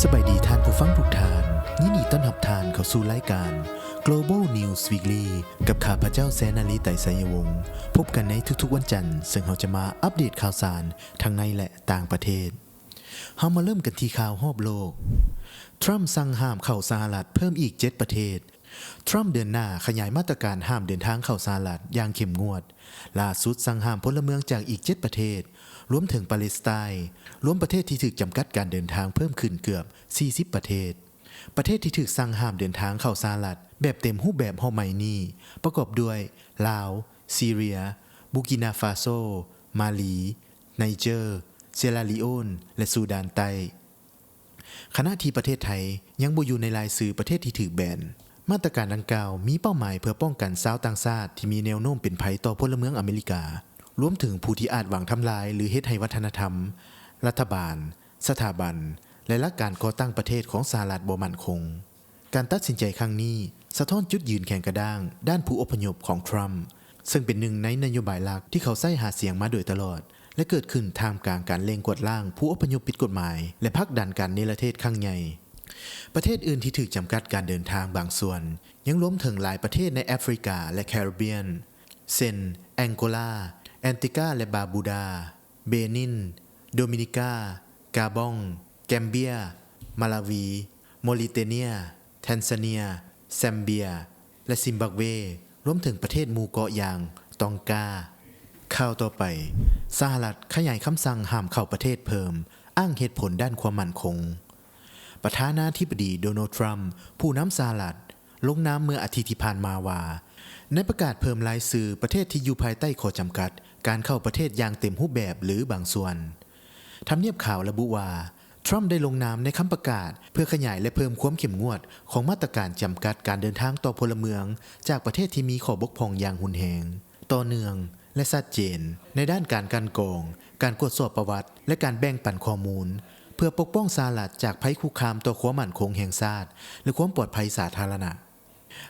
ສະບາຍດີທ່ານຜູ້ຟັງທຸກທ່ານ, ຍິນດີຕ້ອນຮັບທ່ານເຂົ້າສູ່ລາຍການ Global News Weekly ກັບຂ້າພະເຈົ້າ ແສນນາລີ ໄຕໄຊຍະວົງ. ພົບກັນໃນທຸກໆວັນຈັນ, ເຊິ່ງເຮົາຈະມາອັບເດດຂ່າວສານທັງໃນ ແລະ ຕ່າງປະເທດ. ເຮົາມາເລີ່ມກັນທີ່ຂ່າວຮອບໂລກ. ທຣຳສັ່ງຫ້າມເຂົ້າສະຫະລັດເພີ່ມອີກເຈັດປະເທດ. ທຣຳເດີນໜ້າຂະຫຍາຍມາດຕະການຫ້າມເດີນທາງເຂົ້າສະຫະລັດຢ່າງເຂັ້ມງວດ, ລ່າສຸດສັ່ງຫ້າມພົນລະເມືອງຈາກອີກເຈັດປະເທດ, ລວມເຖິງປາເລສໄຕນ໌, ລວມປະເທດທີ່ຖືກຈຳກັດການເດີນທາງເພີ່ມຂຶ້ນເກືອບສີ່ສິບປະເທດ. ປະເທດທີ່ຖືກສັ່ງຫ້າມເດີນທາງເຂົ້າສະຫະລັດແບບເຕັມຮູບແບບຮອບໃໝ່ນີ້ປະກອບດ້ວຍ ລາວ, ຊີເຣຍ, ບູກິນາຟາໂຊ, ມາລີ, ໄນເຈີ, ເຊຍລາລີໂອນ ແລະ ຊູດານໃຕ້. ຂະນະທີ່ປະເທດໄທຍັງບໍ່ຢູ່ໃນລາຍຊື່ປະເທດທີ່ຖືກແບນ. ມາດຕະການດັ່ງກ່າວມີເປົ້າໝາຍເພື່ອປ້ອງກັນຊາວຕ່າງຊາດທີ່ມີແນວໂນ້ມເປັນໄພຕໍ່ພົນລະເມືອງອາເມລິກາ, ລວມເຖິງຜູ້ທີ່ອາດຫວັງທຳລາຍ ຫຼື ເຮັດໃຫ້ວັດທະນະທຳ, ລັດຖະບານ, ສະຖາບັນ ແລະ ຫຼັກການກໍ່ຕັ້ງປະເທດຂອງສະຫະລັດບໍ່ໝັ້ນຄົງ. ການຕັດສິນໃຈຄັ້ງນີ້ສະທ້ອນຈຸດຢືນແຂງກະດ້າງດ້ານຜູ້ອົບພະຍົບຂອງທຣຳ, ເຊິ່ງເປັນໜຶ່ງໃນນະໂຍບາຍຫຼັກທີ່ເຂົາໃຊ້ຫາສຽງມາໂດຍຕະຫຼອດ ແລະ ເກີດຂຶ້ນທ່າມກາງການເລັ່ງກວາດລ້າງຜູ້ອົບພະຍົບຜິດກົດໝາຍ ແລະ ຜັກດັນການເນລະເທດຄັ້ງໃຫຍ່. ປະເທດອື່ນທີ່ຖືກຈຳກັດການເດີນທາງບາງສ່ວນ ຍັງລວມເຖິງຫຼາຍປະເທດໃນແອຟຣິກາ ແລະ ແຄຣິບບຽນ ເຊັ່ນ ແອງໂກລາ, ແອນຕິກາ ແລະ ບາບູດາ, ເບນິນ, ໂດມິນິກາ, ກາບອງ, ແກມເບຍ, ມາລາວີ, ມໍຣິເຕເນຍ, ແທນຊາເນຍ, ແຊມເບຍ ແລະ ຊິມບັບເວ, ລວມເຖິງປະເທດໝູ່ເກາະຢ່າງ ຕອງກາ. ຂ່າວຕໍ່ໄປ, ສະຫະລັດຂະຫຍາຍຄຳສັ່ງຫ້າມເຂົ້າປະເທດເພີ່ມ, ອ້າງເຫດຜົນດ້ານຄວາມໝັ້ນຄົງ. ປະທານາທິບໍດີ ໂດນັລ ທຣຳ ຜູ້ນຳສະຫະລັດ ລົງນາມເມື່ອອາທິດທີ່ຜ່ານມາວ່າ ໄດ້ປະກາດເພີ່ມລາຍຊື່ປະເທດທີ່ຢູ່ພາຍໃຕ້ຂໍ້ຈຳກັດການເຂົ້າປະເທດຢ່າງເຕັມຮູບແບບ ຫຼື ບາງສ່ວນ. ທຳນຽບຂາວລະບຸວ່າ ທຣຳໄດ້ລົງນາມໃນຄຳປະກາດເພື່ອຂະຫຍາຍ ແລະ ເພີ່ມຄວາມເຂັ້ມງວດຂອງມາດຕະການຈຳກັດການເດີນທາງຕໍ່ພົນລະເມືອງຈາກປະເທດທີ່ມີຂໍ້ບົກຜ່ອງຢ່າງຮຸນແຮງ, ຕໍ່ເນື່ອງ ແລະ ຊັດເຈນໃນດ້ານການກັ່ນກອງ, ການກວດສອບປະຫວັດ ແລະ ການແບ່ງປັນຂໍ້ມູນ ເພື່ອປົກປ້ອງສະຫະລັດຈາກໄພຄຸກຄາມຕໍ່ຄວາມໝັ້ນຄົງແຫ່ງຊາດ ແລະ ຄວາມປອດໄພສາທາລະນະ.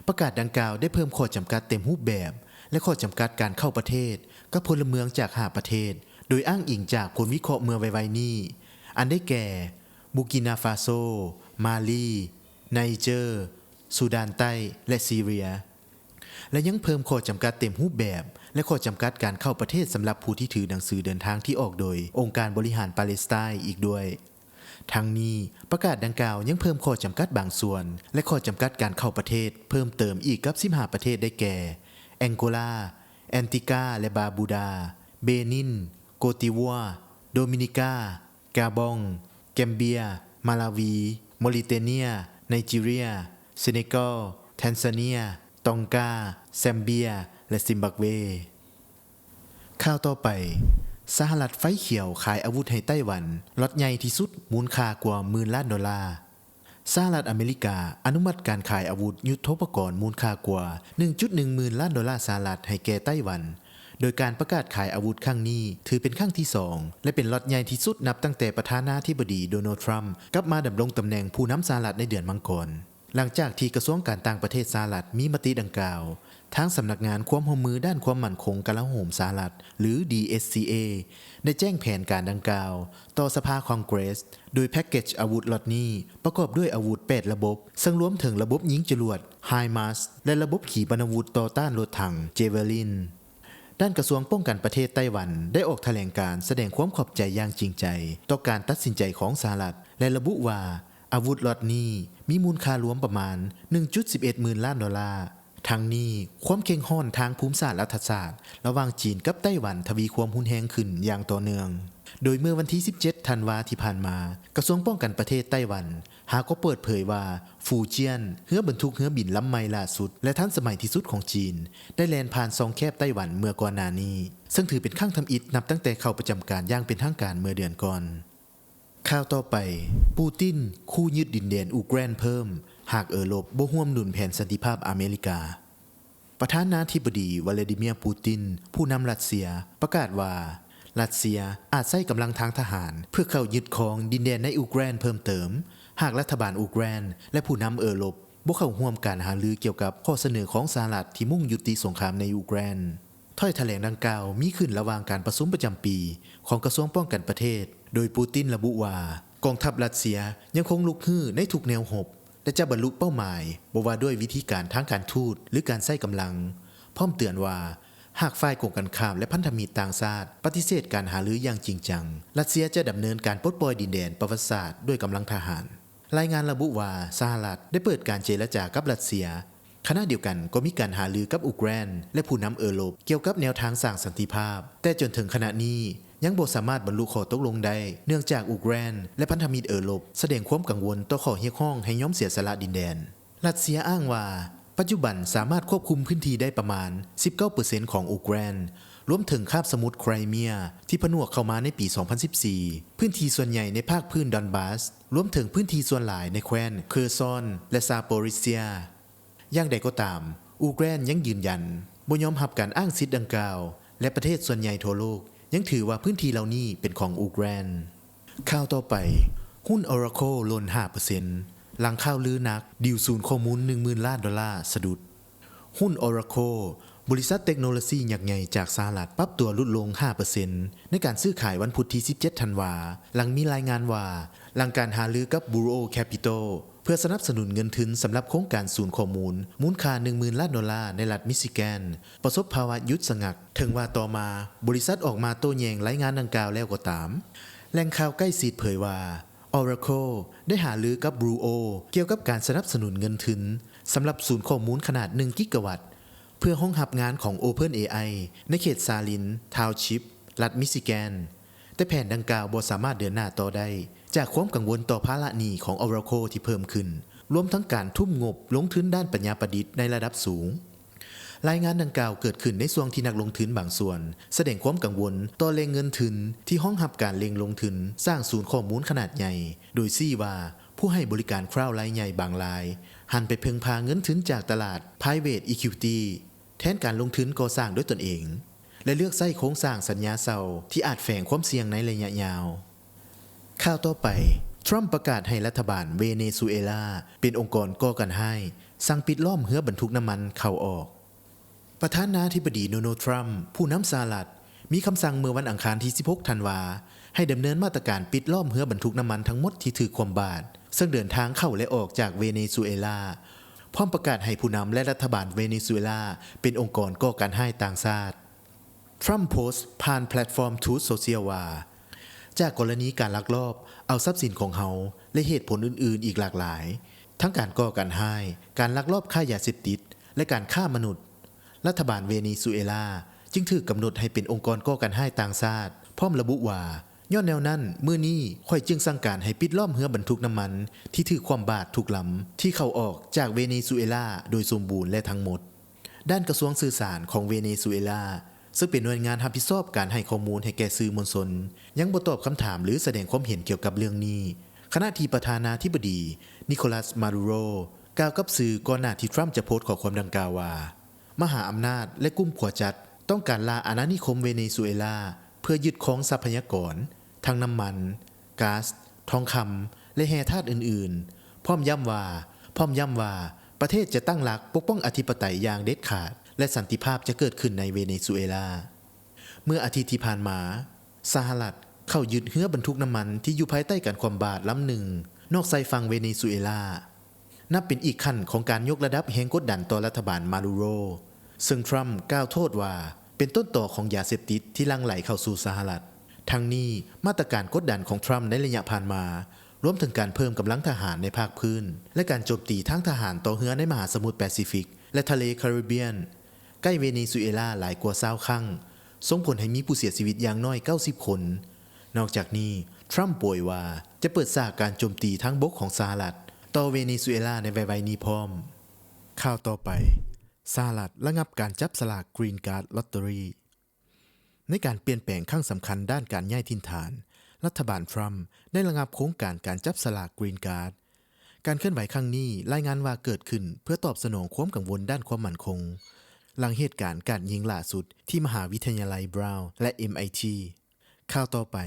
ປະກາດດັ່ງກ່າວໄດ້ເພີ່ມຂໍ້ຈຳກັດເຕັມຮູບແບບ ແລະ ຂໍ້ຈຳກັດການເຂົ້າປະເທດກັບພົນລະເມືອງຈາກຫ້າປະເທດ, ໂດຍອ້າງອີງຈາກຜົນວິເຄາະເມື່ອໄວໆນີ້, ອັນໄດ້ແກ່ ບູກິນາຟາໂຊ, ມາລີ, ໄນເຈີ, ຊູດານໃຕ້ ແລະ ຊີເຣຍ. ແລະ ຍັງເພີ່ມຂໍ້ຈຳກັດເຕັມຮູບແບບ ແລະ ຂໍ້ຈຳກັດການເຂົ້າປະເທດສຳລັບຜູ້ທີ່ຖືໜັງສືເດີນທາງທີ່ອອກໂດຍອົງການບໍລິຫານປາເລສໄຕນ໌ອີກດ້ວຍ. ທັງນີ້, ປະກາດດັ່ງກ່າວຍັງເພີ່ມຂໍ້ຈຳກັດບາງສ່ວນ ແລະ ຂໍ້ຈຳກັດການເຂົ້າປະເທດເພີ່ມເຕີມອີກກັບສິບຫ້າປະເທດ ໄດ້ແກ່ ແອງໂກລາ, ແອນຕິກາ ແລະ ບາບູດາ, ເບນິນ, ໂກຕິວວາ, ໂດມິນິກາ, ກາບອງ, ແກມເບຍ, ມາລາວີ, ມໍຣິເຕເນຍ, ໄນຈີເຣຍ, ເຊເນກັລ, ແທນຊາເນຍ, ຕອງກາ, ແຊມເບຍ ແລະ ຊິມບັບເວ. ຂ່າວຕໍ່ໄປ, ສະຫະລັດໄຟຂຽວຂາຍອາວຸດໃຫ້ໄຕ້ຫວັນ ລັອດໃຫຍ່ທີ່ສຸດ ມູນຄ່າກວ່າໝື່ນລ້ານໂດລາ. ສະຫະລັດອາເມລິກາອະນຸມັດການຂາຍອາວຸດຍຸດໂທປະກອນມູນຄ່າກວ່າໜຶ່ງຈຸດໜຶ່ງໝື່ນລ້ານໂດລາສະຫະລັດໃຫ້ແກ່ໄຕ້ຫວັນ, ໂດຍການປະກາດຂາຍອາວຸດຄັ້ງນີ້ຖືເປັນຄັ້ງທີສອງ ແລະ ເປັນລັອດໃຫຍ່ທີ່ສຸດນັບຕັ້ງແຕ່ປະທານາທິບໍດີ ໂດນັລ ທຣຳ ກັບມາດຳລົງຕຳແໜ່ງຜູ້ນຳສະຫະລັດໃນເດືອນມັງກອນ. ຫຼັງຈາກທີ່ກະຊວງການຕ່າງປະເທດສະຫະລັດມີມະຕິດັ່ງກ່າວ, ທາງສຳນັກງານຄວາມຮ່ວມມືດ້ານຄວາມໝັ້ນຄົງກະລາໂຫມສະຫະລັດ ຫຼື ດີເອສຊີເອ ໄດ້ແຈ້ງແຜນການດັ່ງກ່າວຕໍ່ສະພາຄອງເກຣສ, ໂດຍແພັກເກັດອາວຸດລັອດນີ້ປະກອບດ້ວຍອາວຸດແປດລະບົບ, ເຊິ່ງລວມເຖິງລະບົບຍິງຈະຫຼວດ HIMARS ແລະ ລະບົບຂີປະນາວຸດຕໍ່ຕ້ານລົດຖັງ Javelin. ດ້ານກະຊວງປ້ອງກັນປະເທດໄຕ້ຫວັນໄດ້ອອກຖະແຫຼງການສະແດງຄວາມຂອບໃຈຢ່າງຈິງໃຈຕໍ່ການຕັດສິນໃຈຂອງສະຫະລັດ ແລະ ລະບຸວ່າ ອາວຸດລັອດນີ້ມີມູນຄ່າລວມປະມານໜຶ່ງຈຸດສິບເອັດໝື່ນລ້ານໂດລາ. ທັງນີ້, ຄວາມເຄັ່ງຮ້ອນທາງພູມສາດລັດຖະສາດລະຫວ່າງຈີນກັບໄຕ້ຫວັນທະວີຄວາມຮຸນແຮງຂຶ້ນຢ່າງຕໍ່ເນື່ອງ, ໂດຍເມື່ອວັນທີສິບເຈັດທັນວາທີ່ຜ່ານມາ, ກະຊວງປ້ອງກັນປະເທດໄຕ້ຫວັນຫາກໍເປີດເຜີຍວ່າ ຟູຈຽນ, ເຮືອບັນທຸກເຮືອບິນລຳໃໝ່ຫຼ້າສຸດ ແລະ ທັນສະໄໝທີ່ສຸດຂອງຈີນ ໄດ້ແລ່ນຜ່ານຊ່ອງແຄບໄຕ້ຫວັນເມື່ອກ່ອນໜ້ານີ້, ເຊິ່ງຖືເປັນຄັ້ງທຳອິດນັບຕັ້ງແຕ່ເຂົ້າປະຈຳການຢ່າງເປັນທາງການເມື່ອເດືອນກ່ອນ. ຂ່າວຕໍ່ໄປ, ປູຕິນຂູ່ຍຶດດິນແດນອູເຄຣນເພີ່ມ ຫາກເອີຣົບບໍ່ຮ່ວມໜູນແຜນສັນຕິພາບອາເມລິກາ. ປະທານາທິບໍດີ ວລາດີເມຍ ປູຕິນ ຜູ້ນຳລັດເຊຍ ປະກາດວ່າ ລັດເຊຍອາດໃຊ້ກຳລັງທາງທະຫານເພື່ອເຂົ້າຍຶດຄອງດິນແດນໃນອູເຄຣນເພີ່ມເຕີມ ຫາກລັດຖະບານອູເຄຣນ ແລະ ຜູ້ນຳເອີຣົບບໍ່ເຂົ້າຮ່ວມການຫາລືກ່ຽວກັບຂໍ້ສະເໜີຂອງສະຫະລັດທີ່ມຸ່ງຍຸຕິສົງຄາມໃນອູເຄຣນ. ຖ້ອຍຖະແຫຼງດັ່ງກ່າວມີຂຶ້ນລະຫວ່າງການປະຊຸມປະຈຳປີຂອງກະຊວງປ້ອງກັນປະເທດ, ໂດຍປູຕິນລະບຸວ່າ ກອງທັບຣັດເຊຍຍັງຄົງລຸກຮືໃນທຸກແນວຮົບ ແລະ ຈະບັນລຸເປົ້າໝາຍ ບໍ່ວ່າດ້ວຍວິທີການທາງການທູດ ຫຼື ການໃຊ້ກຳລັງ, ພ້ອມເຕືອນວ່າ ຫາກຝ່າຍກົງກັນຂ້າມ ແລະ ພັນທະມິດຕ່າງຊາດປະຕິເສດການຫາລືຢ່າງຈິງຈັງ, ຣັດເຊຍຈະດຳເນີນການປົດປ່ອຍດິນແດນປະຫວັດສາດດ້ວຍກຳລັງທະຫານ. ລາຍງານລະບຸວ່າ ສະຫະລັດໄດ້ເປີດການເຈລະຈາກັບຣັດເຊຍ, ຂະນະດຽວກັນກໍມີການຫາລືກັບອູກຣານ ແລະ ຜູ້ນຳເອີຣົບກ່ຽວກັບແນວທາງສ້າງສັນຕິພາບ, ແຕ່ຈົນເຖິງຂະນະນີ້ຍັງບໍ່ສາມາດບັນລຸຂໍ້ຕົກລົງໄດ້ ເນື່ອງຈາກອູກຣານ ແລະ ພັນທະມິດເອີຣົບສະແດງຄວາມກັງວົນຕໍ່ຂໍ້ຮຽກຮ້ອງໃຫ້ຍອມເສຍສະຫຼະດິນແດນ. ຣັດເຊຍອ້າງວ່າ ປັດຈຸບັນສາມາດຄວບຄຸມພື້ນທີ່ໄດ້ປະມານສິບເກົ້າເປີເຊັນຂອງອູກຣານ, ລວມເຖິງຄາບສະໝຸດໄຄຣເມຍທີ່ຜະໜວກເຂົ້າມາໃນປີສອງພັນສິບສີ່, ພື້ນທີ່ສ່ວນໃຫຍ່ໃນພາກພື້ນດອນບາສ, ລວມເຖິງພື້ນທີ່ສ່ວນຫຼາຍໃນແຄວ້ນເຄີຊອນ ແລະ ຊາໂປຣິເຊຍ. ຢ່າງໃດກໍຕາມ, ອູກຣານຍັງຢືນຢັນບໍ່ຍອມຮັບການອ້າງສິດດັ່ງກ່າວ ແລະ ປະເທດສ່ວນໃຫຍ່ທົ່ວໂລກຍັງຖືວ່າພື້ນທີ່ເຫຼົ່ານີ້ເປັນຂອງອູກຣານ. ຂ່າວຕໍ່ໄປ, ຫຸ້ນ Oracle ຫຼົ່ນຫ້າເປີເຊັນ ຫຼັງຂ່າວລືໜັກ ດີລສູນຂໍ້ມູນໜຶ່ງໝື່ນລ້ານໂດລາສະດຸດ. ຫຸ້ນ Oracle ບໍລິສັດເຕັກໂນໂລຊີຍັກໃຫຍ່ຈາກສະຫະລັດ ປັບຕົວຫຼຸດລົງຫ້າເປີເຊັນ ໃນການຊື້ຂາຍວັນພຸດທີສິບເຈັດທັນວາ, ຫຼັງມີລາຍງານວ່າ ຫຼັງການຫາລືກັບ Bureau Capital ເພື່ອສະໜັບສະໜູນເງິນທຶນສຳລັບໂຄງການສູນຂໍ້ມູນມູນຄ່າໜຶ່ງໝື່ນລ້ານໂດລາໃນລັດມິຊິແກນ ປະສົບພາວະຢຸດສະງັກ. ເຖິງວ່າຕໍ່ມາບໍລິສັດອອກມາໂຕ້ແຍ້ງລາຍງານດັ່ງກ່າວແລ້ວກໍຕາມ, ແຫຼ່ງຂ່າວໃກ້ຊິດເຜີຍວ່າ Oracle ໄດ້ຫາລືກັບ Bureau ກ່ຽວກັບການສະໜັບສະໜູນເງິນທຶນສຳລັບສູນຂໍ້ມູນຂະໜາດໜຶ່ງກິກະວັດ ເພື່ອຮອງຮັບງານຂອງ OpenAI ໃນເຂດຊາລິນທາວຊິບ ລັດມິຊິແກນ, ແຕ່ແຜນດັ່ງກ່າວບໍ່ສາມາດເດີນໜ້າຕໍ່ໄດ້ ຈາກຄວາມກັງວົນຕໍ່ພາລະໜີ້ຂອງ Oracle ທີ່ເພີ່ມຂຶ້ນ, ລວມທັງການທຸ່ມງົບລົງທຶນດ້ານປັນຍາປະດິດໃນລະດັບສູງ. ລາຍງານດັ່ງກ່າວເກີດຂຶ້ນໃນຊ່ວງທີ່ນັກລົງທຶນບາງສ່ວນສະແດງຄວາມກັງວົນຕໍ່ແຫຼ່ງເງິນທຶນທີ່ຮອງຮັບການເລັ່ງລົງທຶນສ້າງສູນຂໍ້ມູນຂະໜາດໃຫຍ່, ໂດຍຊີ້ວ່າຜູ້ໃຫ້ບໍລິການ Cloud ລາຍໃຫຍ່ບາງລາຍຫັນໄປເພິ່ງພາເງິນທຶນຈາກຕະຫຼາດ Private Equity ແທນການລົງທຶນກໍ່ສ້າງດ້ວຍຕົນເອງ ແລະ ເລືອກໃຊ້ໂຄງສ້າງສັນຍາເຊົ່າທີ່ອາດແຝງຄວາມສ່ຽງໃນໄລຍະຍາວ. ຂ່າວຕໍ່ໄປ, ທຣຳປະກາດໃຫ້ລັດຖະບານເວເນຊູເອລາເປັນອົງກອນກໍ່ການຮ້າຍ, ສັ່ງປິດລ້ອມເຮືອບັນທຸກນ້ຳມັນເຂົ້າອອກ. ປະທານາທິບໍດີ ໂດນັລ ທຣຳ ຜູ້ນຳສະຫະລັດ ມີຄຳສັ່ງເມື່ອວັນອັງຄານທີສິບຫົກທັນວາ ໃຫ້ດຳເນີນມາດຕະການປິດລ້ອມເຮືອບັນທຸກນ້ຳມັນທັງໝົດທີ່ຖືກຄວ່ຳບາດ ເຊິ່ງເດີນທາງເຂົ້າ ແລະ ອອກຈາກເວເນຊູເອລາ, ພ້ອມປະກາດໃຫ້ຜູ້ນຳ ແລະ ລັດຖະບານເວເນຊູເອລາເປັນອົງກອນກໍ່ການຮ້າຍຕ່າງຊາດ. ທຣຳໂພສຜ່ານແພລດຟອມ Truth Social ວ່າ ຈາກກໍລະນີການລັກລອບເອົາຊັບສິນຂອງເຮົາ ແລະ ເຫດຜົນອື່ນໆອີກຫຼາກຫຼາຍ, ທັງການກໍ່ການຮ້າຍ, ການລັກລອບຄ້າຢາເສບຕິດ ແລະ ການຄ້າມະນຸດ, ລັດຖະບານເວເນຊູເອລາຈຶ່ງຖືກກຳນົດໃຫ້ເປັນອົງກອນກໍ່ການຮ້າຍຕ່າງຊາດ, ພ້ອມລະບຸວ່າ ຍ້ອນແນວນັ້ນ, ມື້ນີ້ຂ້ອຍຈຶ່ງສັ່ງການໃຫ້ປິດລ້ອມເຮືອບັນທຸກນ້ຳມັນທີ່ຖືກຄວ່ຳບາດທຸກລຳທີ່ເຂົ້າອອກຈາກເວເນຊູເອລາໂດຍສົມບູນ ແລະ ທັງໝົດ. ດ້ານກະຊວງສື່ສານຂອງເວເນຊູເອລາ ເຊິ່ງເປັນໜ່ວຍງານຮັບຜິດຊອບການໃຫ້ຂໍ້ມູນໃຫ້ແກ່ສື່ມວນຊົນ ຍັງບໍ່ຕອບຄຳຖາມ ຫຼື ສະແດງຄວາມເຫັນກ່ຽວກັບເລື່ອງນີ້, ຂະນະທີ່ປະທານາທິບໍດີ ນິໂຄລັສ ມາດູໂຣ ກ່າວກັບສື່ກ່ອນໜ້າທີ່ທຣຳຈະໂພສຂໍ້ຄວາມດັ່ງກ່າວວ່າ ມະຫາອຳນາດ ແລະ ກຸ່ມຂົວຈັດ ຕ້ອງການລ່າອານານິຄົມເວເນຊູເອລາ ເພື່ອຍຶດຄອງຊັບພະຍາກອນ ທັງນ້ຳມັນ, ກາສ, ທອງຄຳ ແລະ ແຮ່ທາດອື່ນໆ, ພ້ອມຢ້ຳວ່າ, ພ້ອມຢ້ຳວ່າ ປະເທດຈະຕັ້ງຫຼັກປົກປ້ອງອະທິປະໄຕຢ່າງເດັດຂາດ ແລະ ສັນຕິພາບຈະເກີດຂຶ້ນໃນເວເນຊູເອລາ. ເມື່ອອາທິດທີ່ຜ່ານມາ, ສະຫະລັດເຂົ້າຍຶດເຮືອບັນທຸກນ້ຳມັນທີ່ຢູ່ພາຍໃຕ້ການຄວ່ຳບາດລຳໜຶ່ງ ນອກຊາຍຝັ່ງເວເນຊູເອລາ. ນັບເປັນອີກຂັ້ນຂອງການຍົກລະດັບແຮງກົດດັນຕໍ່ລັດຖະບານມາດູໂຣ, ເຊິ່ງທຣຳກ່າວໂທດວ່າເປັນຕົ້ນຕໍຂອງຢາເສບຕິດທີ່ຫຼັ່ງໄຫຼເຂົ້າສູ່ສະຫະລັດ. ທັງນີ້, ມາດຕະການກົດດັນຂອງທຣຳໃນໄລຍະຜ່ານມາ, ລວມເຖິງການເພີ່ມກຳລັງທະຫານໃນພາກພື້ນ ແລະ ການໂຈມຕີທາງທະຫານຕໍ່ເຮືອໃນມະຫາສະໝຸດແປຊີຟິກ ແລະ ທະເລຄາຣິບຽນ ໃກ້ເວເນຊູເອລາຫຼາຍກວ່າຊາວຄັ້ງ, ສົ່ງຜົນໃຫ້ມີຜູ້ເສຍຊີວິດຢ່າງໜ້ອຍເກົ້າສິບຄົນ. ນອກຈາກນີ້, ທຣຳໂປຍວ່າຈະເປີດສາກການໂຈມຕີທາງບົກຂອງສະຫະລັດຕໍ່ເວເນຊູເອລາໃນໄວໆນີ້ພ້ອມ. ຂ່າວຕໍ່ໄປ, ສະຫະລັດລະງັບການຈັບສະຫຼາກ Green Card Lottery. ໃນການປ່ຽນແປງຄັ້ງສຳຄັນດ້ານການຍ້າຍຖິ່ນຖານ, ລັດຖະບານທຣຳໄດ້ລະງັບໂຄງການການຈັບສະຫຼາກ Green Card. ການເຄື່ອນໄຫວຄັ້ງນີ້ລາຍງານວ່າເກີດຂຶ້ນເພື່ອຕອບສະໜອງຄວາມກັງວົນດ້ານຄວາມໝັ້ນຄົງ, ຫຼັງເຫດການກາດຍິງຫຼ້າສຸດທີ່ມະຫາວິທະຍາໄລ Brown ແລະ ເອັມໄອທີ. ຂ່າວຕໍ່ໄປ,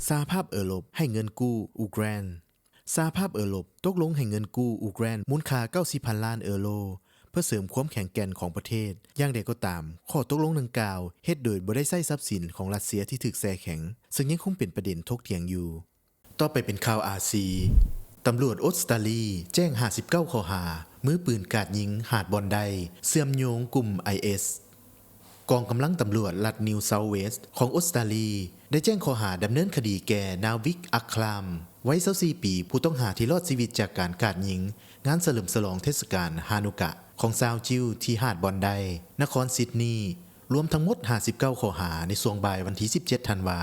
ສະຫະພາບເອີຣົບໃຫ້ເງິນກູ້ອູກຣານ. ສະຫະພາບເອີຣົບຕົກລົງໃຫ້ເງິນກູ້ອູກຣານມູນຄ່າເກົ້າສິບພັນລ້ານເອີໂຣ ເພື່ອເສີມຄວາມແຂງແກ່ນຂອງປະເທດ. ຢ່າງໃດກໍຕາມ, ຂໍ້ຕົກລົງດັ່ງກ່າວເຮັດໂດຍບໍ່ໄດ້ໃຊ້ຊັບສິນຂອງຣັດເຊຍທີ່ຖືກແຊ່ແຂງ, ເຊິ່ງຍັງຄົງເປັນປະເດັນຖົກຖຽງຢູ່. ຕໍ່ໄປເປັນຂ່າວອາຊີ. ຕຳຫຼວດອົດສະຕາລີແຈ້ງຫ້າສິບເກົ້າຂໍ້ຫາ ມືປືນກາດຍິງຫາດບ່ອນໄດ ເຊື່ອມໂຍງກຸ່ມໄອເອສ. ກອງກຳລັງຕຳຫຼວດລັດນິວເຊົາເວສຂອງອົດສະຕາລີ ໄດ້ແຈ້ງຂໍ້ຫາດຳເນີນຄະດີແກ່ນາວິກ ອັກຄຣາມ ໄວຊາວສີ່ປີ ຜູ້ຕ້ອງຫາທີ່ລອດຊີວິດຈາກການກາດຍິງງານສະເຫຼີມສະຫຼອງເທດສະການຮານຸກະຂອງຊາວຈິວທີ່ຫາດບ່ອນໄດ ນະຄອນຊິດນີ ລວມທັງໝົດຫ້າສິບເກົ້າຂໍ້ຫາໃນຊ່ວງບ່າຍວັນທີສິບເຈັດທັນວາ.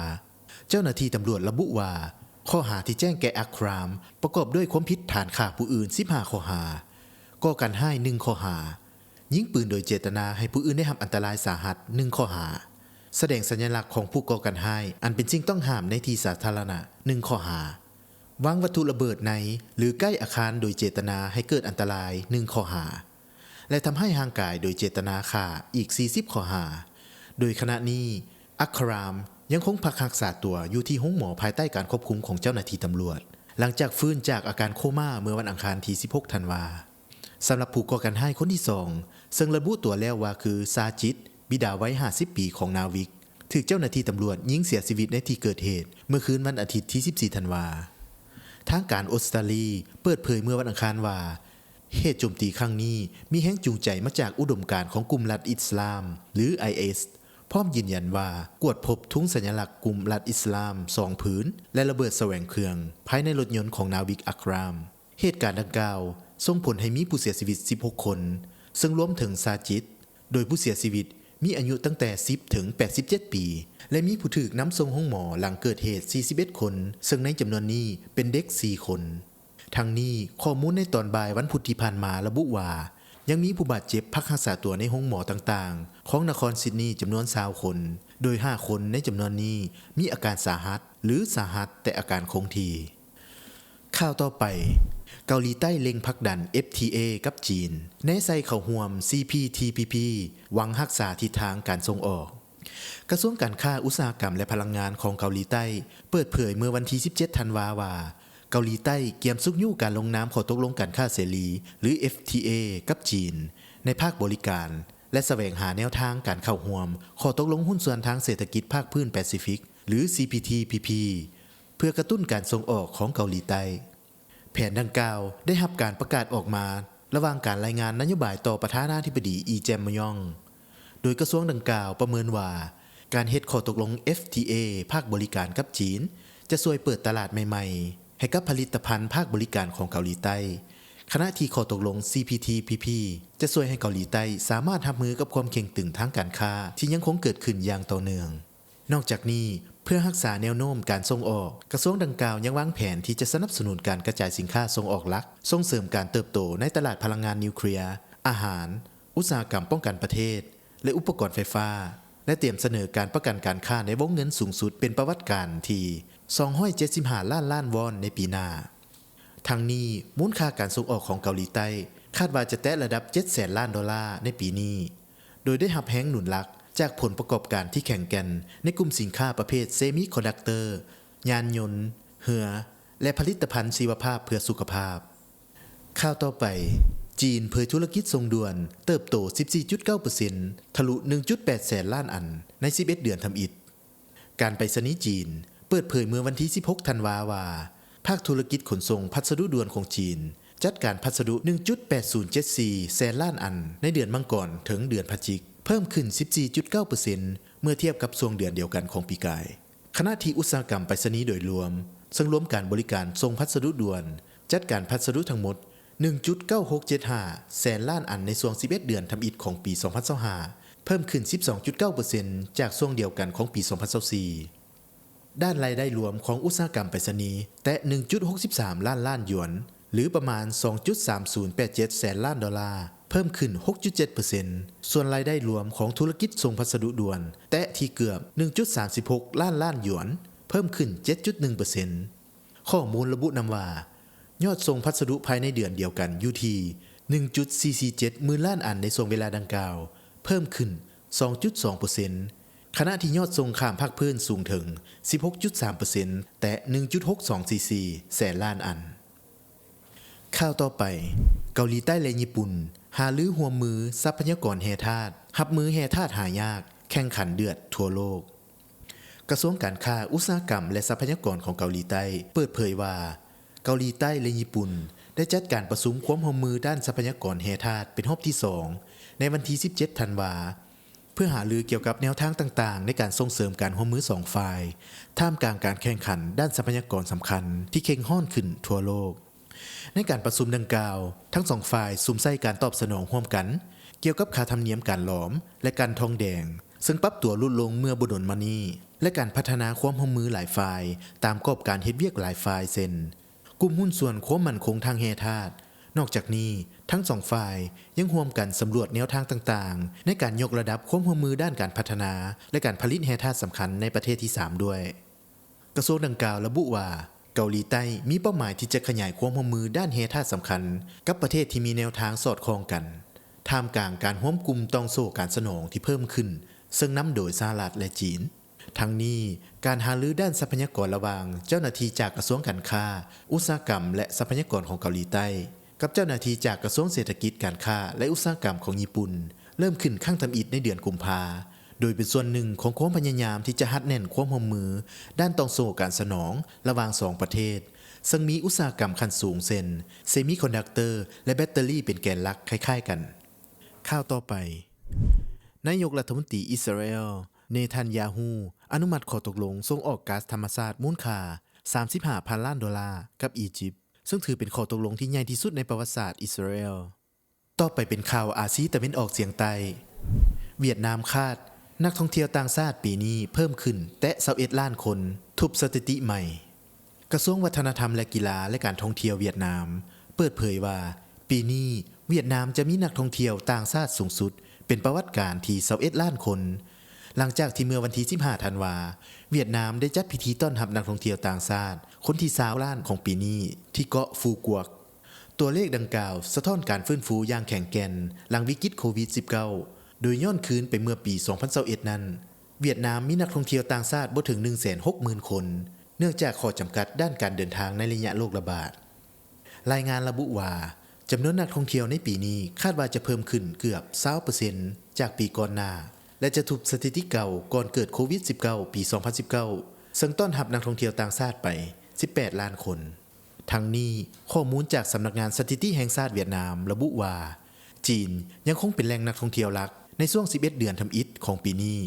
ເຈົ້າໜ້າທີ່ຕຳຫຼວດລະບຸວ່າ ຂໍ້ຫາທີ່ແຈ້ງແກ່ອັກຄຣາມ ປະກອບດ້ວຍຄວາມຜິດຖານຂ້າຜູ້ອື່ນສິບຫ້າຂໍ້ຫາ, ກໍ່ການຮ້າຍໜຶ່ງຂໍ້ຫາ, ຍິງປືນໂດຍເຈດຕະນາໃຫ້ຜູ້ອື່ນໄດ້ຮັບອັນຕະລາຍສາຫັດໜຶ່ງຂໍ້ຫາ, ສະແດງສັນຍະລັກຂອງຜູ້ກໍ່ການຮ້າຍອັນເປັນສິ່ງຕ້ອງຫ້າມໃນທີ່ສາທາລະນະໜຶ່ງຂໍ້ຫາ, ວາງວັດຖຸລະເບີດໃນ ຫຼື ໃກ້ອາຄານໂດຍເຈດຕະນາໃຫ້ເກີດອັນຕະລາຍໜຶ່ງຂໍ້ຫາ ແລະ ທຳຮ້າຍຮ່າງກາຍໂດຍເຈດຕະນາຂ້າອີກສີ່ສິບຂໍ້ຫາ. ໂດຍຂະນະນີ້ ອັກຄະຣາມ ຍັງຄົງພັກຮັກສາຕົວຢູ່ທີ່ໂຮງໝໍພາຍໃຕ້ການຄວບຄຸມຂອງເຈົ້າໜ້າທີ່ຕຳຫຼວດ ຫຼັງຈາກຟື້ນຈາກອາການໂຄມາເມື່ອວັນອັງຄານທີສິບຫົກທັນວາ. ສຳລັບຜູ້ກໍ່ການຮ້າຍຄົນທີສອງ ເຊິ່ງລະບຸຕົວແລ້ວວ່າຄື ຊາຈິດ ບິດາໄວຫ້າສິບປີຂອງນາວິກ ຖືກເຈົ້າໜ້າທີ່ຕຳຫຼວດຍິງເສຍຊີວິດໃນທີ່ເກີດເຫດເມື່ອຄືນວັນອາທິດທີສິບສີ່ທັນວາ. ທາງການອົດສະຕາລີເປີດເຜີຍເມື່ອວັນອັງຄານວ່າ ເຫດໂຈມຕີຄັ້ງນີ້ມີແຮງຈູງໃຈມາຈາກອຸດົມການຂອງກຸ່ມລັດອິດສະລາມ ຫຼື ໄອເອສ ພ້ອມຢືນຢັນວ່າກວດພົບທຸງສັນຍະລັກກຸ່ມລັດອິດສະລາມສອງຜືນ ແລະ ລະເບີດສະແຫວງເຄື່ອງພາຍໃນລົດຍົນຂອງນາວິກ ອັກຄະຣາມ. ເຫດການດັ່ງກ່າວສົ່ງຜົນໃຫ້ມີຜູ້ເສຍຊີວິດສິບຫົກຄົນ ເຊິ່ງລວມເຖິງຊາຈິດ ໂດຍຜູ້ເສຍຊີວິດມີອາຍຸຕັ້ງແຕ່ສິບເຖິງແປດສິບເຈັດປີ ແລະ ມີຜູ້ຖືກນຳສົ່ງໂຮງໝໍຫຼັງເກີດເຫດສີ່ສິບເອັດຄົນ ເຊິ່ງໃນຈຳນວນນີ້ເປັນເດັກສີ່ຄົນ. ທັງນີ້, ຂໍ້ມູນໃນຕອນບ່າຍວັນພຸດທີ່ຜ່ານມາລະບຸວ່າ ຍັງມີຜູ້ບາດເຈັບພັກຮັກສາຕົວໃນໂຮງໝໍຕ່າງໆຂອງນະຄອນຊິດນີຈຳນວນຊາວຄົນ, ໂດຍຫ້າຄົນໃນຈຳນວນນີ້ມີອາການສາຫັດ ຫຼື ສາຫັດແຕ່ອາການຄົງທີ່. ຂ່າວຕໍ່ໄປ, ເກົາຫຼີໃຕ້ເລັ່ງຜັກດັນ ເອັຟທີເອ ກັບຈີນ ແນໃສ່ເຂົ້າຮ່ວມ ຊີພີທີພີພີ ຫວັງຮັກສາທິດທາງການສົ່ງອອກ. ກະຊວງການຄ້າ, ອຸດສາຫະກຳ ແລະ ພະລັງງານຂອງເກົາຫຼີໃຕ້ ເປີດເຜີຍເມື່ອວັນທີສິບເຈັດທັນວາວ່າ ເກົາຫຼີໃຕ້ກຽມຊຸກຍູ້ການລົງນາມຂໍ້ຕົກລົງການຄ້າເສລີ ຫຼື ເອັຟທີເອ ກັບຈີນ ໃນພາກບໍລິການ ແລະ ສະແຫວງຫາແນວທາງການເຂົ້າຮ່ວມຂໍ້ຕົກລົງຫຸ້ນສ່ວນທາງເສດຖະກິດພາກພື້ນແປຊີຟິກ ຫຼື ຊີພີທີພີພີ ເພື່ອກະຕຸ້ນການສົ່ງອອກຂອງເກົາຫຼີໃຕ້. ແຜນດັ່ງກ່າວໄດ້ຮັບການປະກາດອອກມາລະຫວ່າງການລາຍງານນະໂຍບາຍຕໍ່ປະທານາທິບໍດີ ອີ ແຈມມະຢອງ ໂດຍກະຊວງດັ່ງກ່າວປະເມີນວ່າ ການເຮັດຂໍ້ຕົກລົງ ເອັຟທີເອ ພາກບໍລິການກັບຈີນ ຈະຊ່ວຍເປີດຕະຫຼາດໃໝ່ໆໃຫ້ກັບຜະລິດຕະພັນພາກບໍລິການຂອງເກົາຫຼີໃຕ້, ຂະນະທີ່ຂໍ້ຕົກລົງ ຊີພີທີພີພີ ຈະຊ່ວຍໃຫ້ເກົາຫຼີໃຕ້ສາມາດຮັບມືກັບຄວາມເຄັ່ງຕຶງທາງການຄ້າທີ່ຍັງຄົງເກີດຂຶ້ນຢ່າງຕໍ່ເນື່ອງ. ນອກຈາກນີ້, ເພື່ອຮັກສາແນວໂນ້ມການສົ່ງອອກ, ກະຊວງດັ່ງກ່າວຍັງວາງແຜນທີ່ຈະສະໜັບສະໜູນການກະຈາຍສິນຄ້າສົ່ງອອກຫຼັກ, ສົ່ງເສີມການເຕີບໂຕໃນຕະຫຼາດພະລັງງານນິວເຄລຍ, ອາຫານ, ອຸດສາຫະກຳປ້ອງກັນປະເທດ ແລະ ອຸປະກອນໄຟຟ້າ ແລະ ຕຽມສະເໜີການປະກັນການຄ້າໃນວົງເງິນສູງສຸດເປັນປະຫວັດການທີ່ສອງຮ້ອຍເຈັດສິບຫ້າລ້ານລ້ານວອນໃນປີໜ້າ. ທັງນີ້, ມູນຄ່າການສົ່ງອອກຂອງເກົາຫຼີໃຕ້ຄາດວ່າຈະແຕະລະດັບເຈັດແສນລ້ານໂດລາໃນປີນີ້, ໂດຍໄດ້ຮັບແຮງໜູນຫຼັກຈາກຜົນປະກອບການທີ່ແຂງແກ່ນໃນກຸ່ມສິນຄ້າປະເພດເຊມິຄອນດັກເຕີ, ຍານຍົນ, ເຮືອ ແລະ ຜະລິດຕະພັນຊີວະພາບເພື່ອສຸຂະພາບ. ຂ່າວຕໍ່ໄປ, ຈີນເຜີຍທຸລະກິດສົ່ງດ່ວນເຕີບໂຕສິບສີ່ຈຸດເກົ້າເປີເຊັນ ທະລຸໜຶ່ງຈຸດແປດແສນລ້ານອັນໃນສິບເອັດເດືອນທຳອິດ. ການໄປສະນີຈີນເປີດເຜີຍເມື່ອວັນທີສິບຫົກທັນວາວ່າ ພາກທຸລະກິດຂົນສົ່ງພັດສະດຸດ່ວນຂອງຈີນ ຈັດການພັດສະດຸໜຶ່ງຈຸດແປດສູນເຈັດສີ່ແສນລ້ານອັນໃນເດືອນມັງກອນເຖິງເດືອນພະຈິກ, ເພີ່ມຂຶ້ນສິບສີ່ຈຸດເກົ້າເປີເຊັນ ເມື່ອທຽບກັບຊ່ວງເດືອນດຽວກັນຂອງປີກາຍ. ຂະນະທີ່ອຸດສາຫະກຳໄປສະນີໂດຍລວມ, ເຊິ່ງລວມການບໍລິການສົ່ງພັດສະດຸດ່ວນ, ຈັດການພັດສະດຸທັງໝົດໜຶ່ງຈຸດເກົ້າຫົກເຈັດຫ້າແສນລ້ານອັນໃນຊ່ວງສິບເອັດເດືອນທຳອິດຂອງປີສອງພັນຊາວຫ້າ ເພີ່ມຂຶ້ນສິບສອງຈຸດເກົ້າເປີເຊັນ ຈາກຊ່ວງດຽວກັນຂອງປີສອງພັນຊາວສີ່. ດ້ານລາຍໄດ້ລວມຂອງອຸດສາຫະກຳໄປສະນີແຕະໜຶ່ງຈຸດຫົກສິບສາມລ້ານລ້ານຢວນ ຫຼື ປະມານສອງຈຸດສາມສູນແປດເຈັດແສນລ້ານໂດລາ, ເພີ່ມຂຶ້ນຫົກຈຸດເຈັດເປີເຊັນ. ສ່ວນລາຍໄດ້ລວມຂອງທຸລະກິດສົ່ງພັດສະດຸດ່ວນແຕະທີ່ເກືອບໜຶ່ງຈຸດສາມສິບຫົກລ້ານລ້ານຢວນ, ເພີ່ມຂຶ້ນເຈັດຈຸດໜຶ່ງເປີເຊັນ. ຂໍ້ມູນລະບຸນຳວ່າ ຍອດສົ່ງພັດສະດຸພາຍໃນເດືອນດຽວກັນຢູ່ທີ່ໜຶ່ງຈຸດສີ່ສີ່ເຈັດໝື່ນລ້ານອັນໃນຊ່ວງເວລາດັ່ງກ່າວ, ເພີ່ມຂຶ້ນສອງຈຸດສອງເປີເຊັນ, ຂະນະທີ່ຍອດສົ່ງຂ້າມພາກພື້ນສູງເຖິງສິບຫົກຈຸດສາມເປີເຊັນ ແຕະໜຶ່ງຈຸດຫົກສອງສີ່ສີ່ແສນລ້ານອັນ. ຂ່າວຕໍ່ໄປ, ເກົາຫຼີໃຕ້ ແລະ ຍີ່ປຸ່ນ ຫາລືຮ່ວມມືຊັບພະຍາກອນແຮ່ທາດ, ຮັບມືແຮ່ທາດຫາຍາກ, ແຂ່ງຂັນເດືອດທົ່ວໂລກ. ກະຊວງການຄ້າ, ອຸດສາຫະກຳ ແລະ ຊັບພະຍາກອນຂອງເກົາຫຼີໃຕ້ ເປີດເຜີຍວ່າ ເກົາຫຼີໃຕ້ ແລະ ຍີ່ປຸ່ນ ໄດ້ຈັດການປະຊຸມຄວາມຮ່ວມມືດ້ານຊັບພະຍາກອນແຮ່ທາດເປັນຮອບທີສອງ ໃນວັນທີສິບເຈັດ ທັນວາ ເພື່ອຫາລືກ່ຽວກັບແນວທາງຕ່າງໆ ໃນການສົ່ງເສີມການຮ່ວມມືສອງຝ່າຍ ທ່າມກາງການແຂ່ງຂັນດ້ານຊັບພະຍາກອນສຳຄັນທີ່ເຄັ່ງຮ້ອນຂຶ້ນທົ່ວໂລກ. ໃນການປະຊຸມດັ່ງກ່າວ, ທັງສອງຝ່າຍສຸມໃສ່ການຕອບສະໜອງຮ່ວມກັນ ກ່ຽວກັບຄ່າທຳນຽມການຫຼອມ ແລະ ກັ່ນທອງແດງ, ເຊິ່ງປັບຕົວຫຼຸດລົງເມື່ອບໍ່ດົນມານີ້ ແລະ ການພັດທະນາຄວາມຮ່ວມມືຫຼາຍຝ່າຍ ຕາມກອບການເຮັດວຽກຫຼາຍຝ່າຍ ເຊັ່ນ ກຸ່ມຫຸ້ນສ່ວນຄວາມໝັ້ນຄົງທາງແຮ່ທາດ. ນອກຈາກນີ້, ທັງສອງຝ່າຍຍັງຮ່ວມກັນສຳຫຼວດແນວທາງຕ່າງໆ ໃນການຍົກລະດັບຄວາມຮ່ວມມືດ້ານການພັດທະນາ ແລະ ການຜະລິດແຮ່ທາດສຳຄັນໃນປະເທດທີສາມດ້ວຍ. ກະຊວງດັ່ງກ່າວລະບຸວ່າ ເກົາຫຼີໃຕ້ມີເປົ້າໝາຍທີ່ຈະຂະຫຍາຍຄວາມຮ່ວມມືດ້ານແຮ່ທາດສຳຄັນກັບປະເທດທີ່ມີແນວທາງສອດຄ່ອງກັນ, ທ່າມກາງການຮວມກຸ່ມຕ່ອງໂສ້ການສະໜອງທີ່ເພີ່ມຂຶ້ນ, ເຊິ່ງນຳໂດຍສະຫະລັດ ແລະ ຈີນ. ທັງນີ້, ການຫາລືດ້ານຊັບພະຍາກອນລະຫວ່າງເຈົ້າໜ້າທີ່ຈາກກະຊວງການຄ້າ, ອຸດສາຫະກຳ ແລະ ຊັບພະຍາກອນຂອງເກົາຫຼີໃຕ້ ກັບເຈົ້າໜ້າທີ່ຈາກກະຊວງເສດຖະກິດ, ການຄ້າ ແລະ ອຸດສາຫະກຳຂອງຍີ່ປຸ່ນ ເລີ່ມຂຶ້ນຄັ້ງທຳອິດໃນເດືອນກຸມພາ, ໂດຍເປັນສ່ວນໜຶ່ງຂອງຄວາມພະຍາຍາມທີ່ຈະຮັດແໜ້ນຄວາມຮ່ວມມືດ້ານຕ່ອງໂສ້ການສະໜອງລະຫວ່າງສອງປະເທດ, ເຊິ່ງມີອຸດສາຫະກຳຂັ້ນສູງ ເຊັ່ນ ເຊມີຄອນດັກເຕີ ແລະ ແບັດເຕີຣີ ເປັນແກນຫຼັກຄ້າຍໆກັນ. ຂ່າວຕໍ່ໄປ, ນາຍົກລັດຖະມົນຕີອິດສະຣາແອລ ເນທັນຢາຮູ ອະນຸມັດຂໍ້ຕົກລົງສົ່ງອອກກາສທຳມະຊາດມູນຄ່າສາມສິບຫ້າພັນລ້ານໂດລາກັບອີຢິບ, ເຊິ່ງຖືເປັນຂໍ້ຕົກລົງທີ່ໃຫຍ່ທີ່ສຸດໃນປະຫວັດສາດອິດສະຣາແອລ. ຕໍ່ໄປເປັນຂ່າວອາຊີຕາເວັນອອກສຽງໃຕ້. ຫວຽດນາມຄາດນັກທ່ອງທ່ຽວຕ່າງຊາດປີນີ້ເພີ່ມຂຶ້ນແຕະຊາວເອັດລ້ານຄົນ, ທຸບສະຖິຕິໃໝ່. ກະຊວງວັດທະນະທຳ ແລະ ກິລາ ແລະ ການທ່ອງທ່ຽວຫວຽດນາມ ເປີດເຜີຍວ່າ ປີນີ້ຫວຽດນາມຈະມີນັກທ່ອງທ່ຽວຕ່າງຊາດສູງສຸດເປັນປະຫວັດການທີ່ຊາວເອັດລ້ານຄົນ, ຫຼັງຈາກທີ່ເມື່ອວັນທີສິບຫ້າ ທັນວາ, ຫວຽດນາມໄດ້ຈັດພິທີຕ້ອນຮັບນັກທ່ອງທ່ຽວຕ່າງຊາດຄົນທີຊາວລ້ານຂອງປີນີ້ ທີ່ເກາະຟູກວກ. ຕົວເລກດັ່ງກ່າວສະທ້ອນການຟື້ນຟູຢ່າງແຂງແກ່ນຫຼັງວິກິດໂຄວິດສິບເກົ້າ, ໂດຍຍ້ອນຄືນໄປເມື່ອປີສອງພັນຊາວເອັດນັ້ນ, ຫວຽດນາມມີນັກທ່ອງທ່ຽວຕ່າງຊາດບໍ່ເຖິງໜຶ່ງແສນຫົກໝື່ນຄົນ, ເນື່ອງຈາກຂໍ້ຈຳກັດດ້ານການເດີນທາງໃນໄລຍະໂລກລະບາດ. ລາຍງານລະບຸວ່າ, ຈຳນວນນັກທ່ອງທ່ຽວໃນປີນີ້ຄາດວ່າຈະເພີ່ມຂຶ້ນເກືອບຊາວເປີເຊັນຈາກປີກ່ອນໜ້າ ແລະ ຈະທຸບສະຖິຕິເກົ່າກ່ອນເກີດໂຄວິດສິບເກົ້າ ປີສອງພັນສິບເກົ້າ ເຊິ່ງຕ້ອນຮັບນັກທ່ອງທ່ຽວຕ່າງຊາດໄປສິບແປດລ້ານຄົນ. ທັງນີ້, ຂໍ້ມູນຈາກສຳນັກງານສະຖິຕິແຫ່ງຊາດຫວຽດນາມລະບຸວ່າ, ຈີນຍັງຄົງເປັນແຫຼ່ງນັກທ່ອງທ່ຽວຫຼັກໃນຊ່ວງສິບເອັດເດືອນທຳອິດຂອງປີນີ້,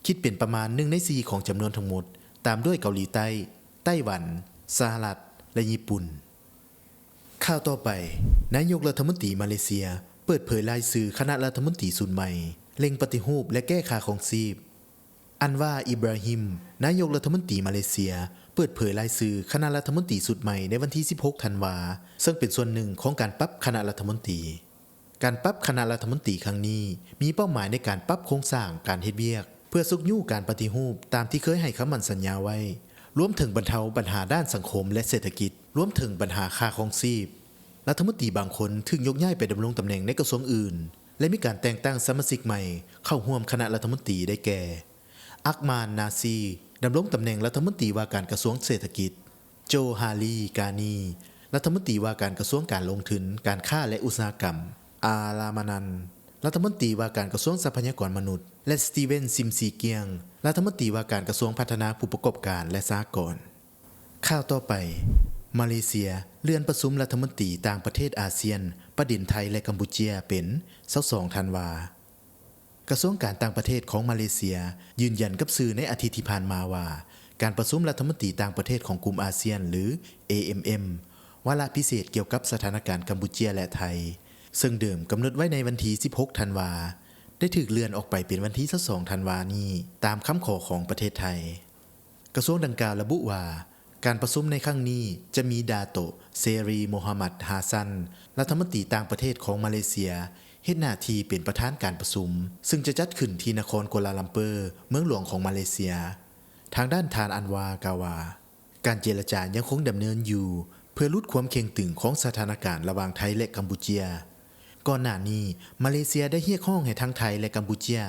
ຄິດເປັນປະມານໜຶ່ງໃນສີ່ຂອງຈຳນວນທັງໝົດ, ຕາມດ້ວຍເກົາຫຼີໃຕ້, ໄຕ້ຫວັນ, ສະຫະລັດ ແລະ ຍີ່ປຸ່ນ. ຂ່າວຕໍ່ໄປ, ນາຍົກລັດຖະມົນຕີມາເລເຊຍເປີດເຜີຍລາຍຊື່ຄະນະລັດຖະມົນຕີຊຸດໃໝ່ ເລັ່ງປະຕິຮູບ ແລະ ແກ້ຄ່າຄອງຊີບ. ອັນວາ ອີບຣາຮິມ ນາຍົກລັດຖະມົນຕີມາເລເຊຍ ເປີດເຜີຍລາຍຊື່ຄະນະລັດຖະມົນຕີຊຸດໃໝ່ໃນວັນທີສິບຫົກ ທັນວາ, ເຊິ່ງເປັນສ່ວນໜຶ່ງຂອງການປັບຄະນະລັດຖະມົນຕີ. ການປັບຄະນະລັດຖະມົນຕີຄັ້ງນີ້ ມີເປົ້າໝາຍໃນການປັບໂຄງສ້າງການເຮັດວຽກ ເພື່ອຊຸກຍູ້ການປະຕິຮູບຕາມທີ່ເຄີຍໃຫ້ຄຳໝັ້ນສັນຍາໄວ້, ລວມເຖິງບັນເທົາບັນຫາດ້ານສັງຄົມ ແລະ ເສດຖະກິດ, ລວມເຖິງບັນຫາຄ່າຄອງຊີບ. ລັດຖະມົນຕີບາງຄົນຖືກຍົກຍ້າຍໄປດຳລົງຕຳແໜ່ງໃນກະຊວງອື່ນ ແລະ ມີການແຕ່ງຕັ້ງສະມາຊິກໃໝ່ເຂົ້າຮ່ວມຄະນະລັດຖະມົນຕີ ໄດ້ແກ່ ອັກມານ ນາຊີ ດຳລົງຕຳແໜ່ງລັດຖະມົນຕີວ່າການກະຊວງເສດຖະກິດ, ໂຈ ຮາລີ ການີ ລັດຖະມົນຕີວ່າການກະຊວງການລົງທຶນ, ການຄ້າ ແລະ ອຸດສາຫະກຳ, ອາ ລາມານັນ ລັດຖະມົນຕີວ່າການກະຊວງຊັບພະຍາກອນມະນຸດ ແລະ ສະຕີເວັນ ຊິມຊີກຽງ ລັດຖະມົນຕີວ່າການກະຊວງພັດທະນາຜູ້ປະກອບການ ແລະ ສະຫະກອນ. ຂ່າວຕໍ່ໄປ, ມາເລເຊຍເລື່ອນປະຊຸມລັດຖະມົນຕີຕ່າງປະເທດອາຊຽນປະເດັນໄທ ແລະ ກຳປູເຈຍເປັນຊາວສອງ ທັນວາ. ກະຊວງການຕ່າງປະເທດຂອງມາເລເຊຍຢືນຢັນກັບສື່ໃນອາທິດທີ່ຜ່ານມາວ່າ ການປະຊຸມລັດຖະມົນຕີຕ່າງປະເທດຂອງກຸ່ມອາຊຽນ ຫຼື ເອເອັມເອັມ ວາລະພິເສດກ່ຽວກັບສະຖານະການກຳປູເຈຍ ແລະ ໄທ ເຊິ່ງເດີມກຳນົດໄວ້ໃນວັນທີສິບຫົກ ທັນວາ ໄດ້ຖືກເລື່ອນອອກໄປເປັນວັນທີຊາວສອງ ທັນວານີ້ ຕາມຄຳຂໍຂອງປະເທດໄທ. ກະຊວງດັ່ງກ່າວລະບຸວ່າ ການປະຊຸມໃນຄັ້ງນີ້ຈະມີດາໂຕະ ເຊຣີ ໂມຮາມັດ ຮາຊັນ ລັດຖະມົນຕີຕ່າງປະເທດຂອງມາເລເຊຍ ເຮັດໜ້າທີ່ເປັນປະທານການປະຊຸມ, ເຊິ່ງຈະຈັດຂຶ້ນທີ່ນະຄອນກົວລາລຳເປີ ເມືອງຫຼວງຂອງມາເລເຊຍ. ທາງດ້ານທ່ານ ອັນວາ ກ່າວວ່າ ການເຈລະຈາຍັງຄົງດຳເນີນຢູ່ ເພື່ອຫຼຸດຄວາມເຄັ່ງຕຶງຂອງສະຖານະການລະຫວ່າງໄທ ແລະ ກຳປູເຈຍ. ກ່ອນໜ້ານີ້, ມາເລເຊຍໄດ້ຮຽກຮ້ອງໃຫ້ທັງໄທ ແລະ ກຳປູເຈຍ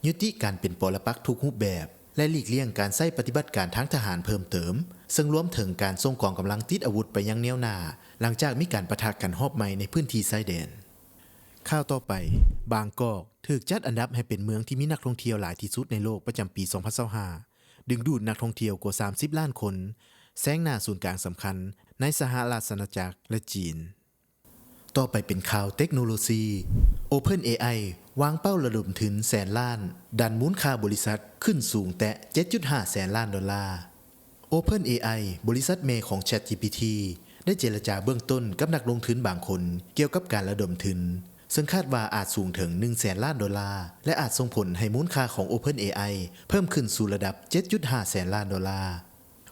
ຍຸຕິການເປັນປໍລະປັກທຸກຮູບແບບ ແລະ ຫຼີກລ່ຽງການໃຊ້ປະຕິບັດການທາງທະຫານເພີ່ມເຕີມ, ເຊິ່ງລວມເຖິງການສົ່ງກອງກຳລັງຕິດອາວຸດໄປຍັງແນວໜ້າ ຫຼັງຈາກມີການປະທະກັນຮອບໃໝ່ໃນພື້ນທີ່ຊາຍແດນ. ຂ່າວຕໍ່ໄປ, ບາງກອກຖືກຈັດອັນດັບໃຫ້ເປັນເມືອງທີ່ມີນັກທ່ອງທ່ຽວຫຼາຍທີ່ສຸດໃນໂລກປະຈຳປີສອງພັນຊາວຫ້າ ດຶງດູດນັກທ່ອງທ່ຽວກວ່າສາມສິບລ້ານຄົນ ແຊງໜ້າສູນກາງສຳຄັນໃນສະຫະລາຊະອານາຈັກ ແລະ ຈີນ. ຕໍ່ໄປເປັນຂ່າວເຕັກໂນໂລຊີ. OpenAI ວາງເປົ້າລະດົມທຶນແສນລ້ານ ດັນມູນຄ່າບໍລິສັດຂຶ້ນສູງແຕະເຈັດຈຸດຫ້າແສນລ້ານໂດລາ. OpenAI ບໍລິສັດແມ່ຂອງ ChatGPT ໄດ້ເຈລະຈາເບື້ອງຕົ້ນກັບນັກລົງທຶນບາງຄົນກ່ຽວກັບການລະດົມທຶນ, ເຊິ່ງຄາດວ່າອາດສູງເຖິງໜຶ່ງແສນລ້ານໂດລາ ແລະ ອາດສົ່ງຜົນໃຫ້ມູນຄ່າຂອງ OpenAI ເພີ່ມຂຶ້ນສູ່ລະດັບເຈັດຈຸດຫ້າແສນລ້ານໂດລາ.